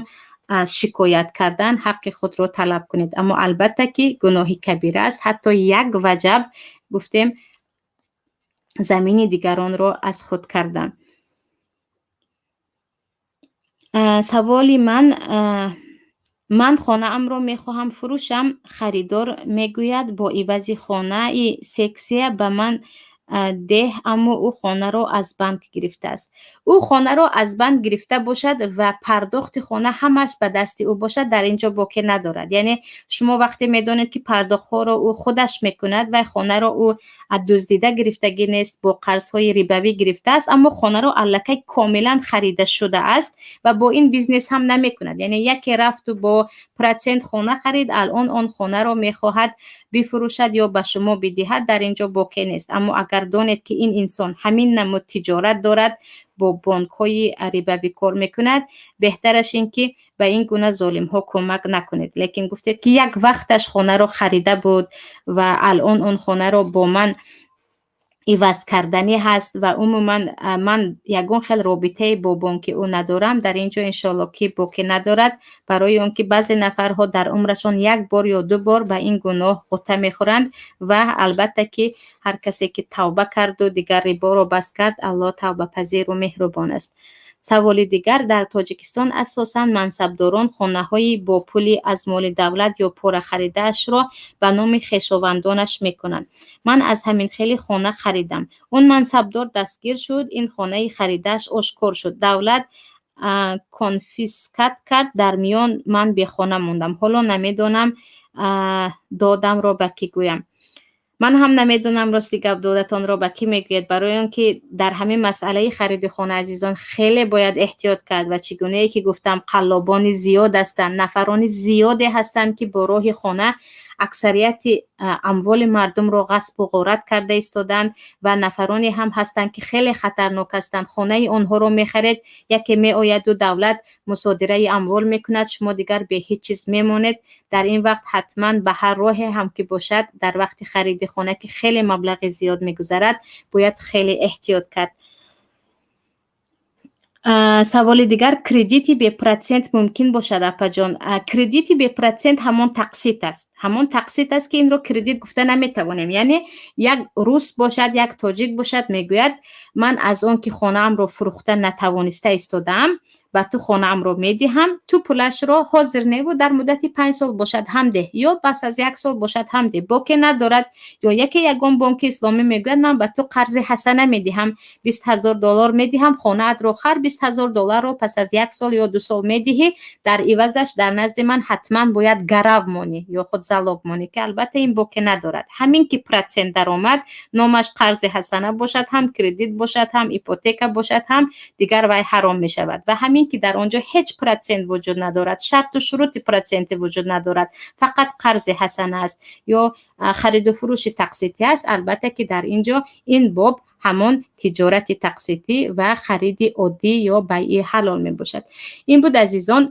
шикоят кардан ҳаққи худро талаб кунед. Аммо албатта, ки гуноҳи кабира аст, ҳатто як ваҷаб, гуфтем, замини дигаронро аз худ кардан. Саволи ман: ман хонаамро мехоҳам фурӯшам. Харидор мегӯяд, бо ивази хонаи сексия ба ман деҳ, аммо ӯ хонаро аз банк гирифтааст. Ӯ хонаро аз банк гирифта бошад ва пардохти хона ҳамаш ба дасти ӯ бошад, дар ин ҷо боке надорад. Яъне шумо вақте медонед, ки пардохтҳоро ӯ худаш мекунад ва хонаро ӯ дуздида гирифтагӣ нест, бо қарзҳои рибавӣ гирифтааст, аммо хонаро аллакай комилан харида шудааст ва бо ин бизнес ҳам намекунад. Яъне яке рафту бо процент хона харид, алон он хонаро мехоҳад бифурӯшад ё ба шумо бидиҳад, дар ин ҷо боке нест. Аммо агар донед, ки ин инсон ҳамин намуд тиҷорат дорад, бо бонкҳои рибавӣ кор мекунад, беҳтараш ин ки ба ин гуна золимҳо кӯмак накунед. Лекин гуфтед, ки як вақташ хонаро харида буд ва алон он хонаро бо ман иваз карданӣ ҳаст ва умуман ман ягон хел робитае бо бонки ӯ надорам, дар ин ҷо иншоалло, ки боке надорад, барои он ки баъзе нафарҳо дар умрашон як бор ё ду бор ба ин гуноҳ ғӯта мехӯранд. Ва албатта, ки ҳар касе ки тавба карду дигар риборо бас кард, Аллоҳ тавбапазиру меҳрубон аст. Саволи дигар: дар Тоҷикистон асосан мансабдорон хонаҳои бо пули аз моли давлат ё пора харидаашро ба номи хешовандонаш мекунанд. Ман аз ҳамин хели хона харидам. Он мансабдор дастгир шуд, ин хонаи харидааш ошкор шуд, давлат конфискат кард. Дар миён ман бехона мондам. Ҳоло намедонам, додамро ба кӣ гӯям. Ман ҳам намедонам, рости гап, додатонро ба кӣ мегӯед, барои он ки дар ҳамин масъалаи хариди хона, азизон, хеле бояд эҳтиёт кард ва чӣ гунае ки гуфтам, қаллобони зиёд ҳастанд, нафарони зиёде ҳастанд, ки бо роҳи хона аксарияти амволи мардумро ғасбу ғорат карда истоданд ва нафароне ҳам ҳастанд, ки хеле хатарнок ҳастанд. Хонаи онҳоро мехаред, яке меояду давлат мусодираи амвол мекунад, шумо дигар бе ҳеҷ чиз мемонед. Дар ин вақт ҳатман ба ҳар роҳе ҳам ки бошад, дар вақти хариди хона, ки хеле маблағи зиёд мегузарад, бояд хеле эҳтиёт кард. Саволи дигар: кредити бепроцент мумкин бошад, апаҷон? Кредити бепроцент ҳамон тақсит аст, ҳамон тақсит аст, ки инро кредит гуфта наметавонем. Яъне як рус бошад, як тоҷик бошад, мегӯяд: «Ман аз он ки хонаамро фурӯхта натавониста истодаам, ба ту хонаамро медиҳам, ту пулашро ҳозир неву дар муддати 5 сол бошад ҳам деҳ ё пас аз як сол бошад ҳам деҳ, боке надорад». Ё яке ягон бонки исломӣ мегӯяд: «Ман ба ту қарзи ҳасана медиҳам, 20 000 доллар медиҳам, хонаатро хар, 20 000 долларро пас аз як сол ё 2 сол медиҳӣ, дар ивазаш дар назди ман ҳатман бояд гарав монӣ ё худ залог монӣ», ки албатта ин боке надорад. Ҳамин ки процент даромад, номаш қарзи ҳасана бошад ҳам, кредит бошад ҳам, ипотека бошад ҳам, дигар вай ҳаром мешавад. Ва ҳамин ки дар он ҷо ҳеҷ процент вуҷуд надорад, шарту шурути проценте вуҷуд надорад, фақат қарзи ҳасана аст ё хариду фурӯши тақситӣ аст, албатта ки дар ин ҷо ин боб ҳамон тиҷорати тақситӣ ва хариди оддӣ ё байъи ҳалол мебошад. Ин буд, азизон,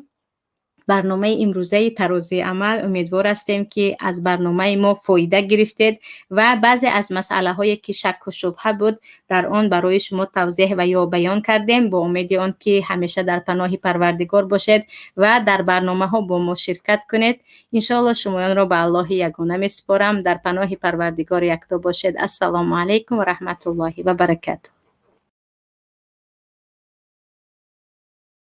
барномаи имрӯзаи Тарозуи амал. Умедвор ҳастем, ки аз барномаи мо фоида гирифтед ва баъзе аз масъалаҳое, ки шакку шубҳа буд, дар он барои шумо тавзеҳ ва ё баён кардем. Бо умеди он ки ҳамеша дар паноҳи Парвардигор бошед ва дар барномаҳо бо мо ширкат кунед. Иншоалло, шумоёнро ба Аллоҳи ягона месупорам. Дар паноҳи Парвардигори якто бошед. Ассалому алайкум ва раҳматуллоҳи ва баракатуҳ.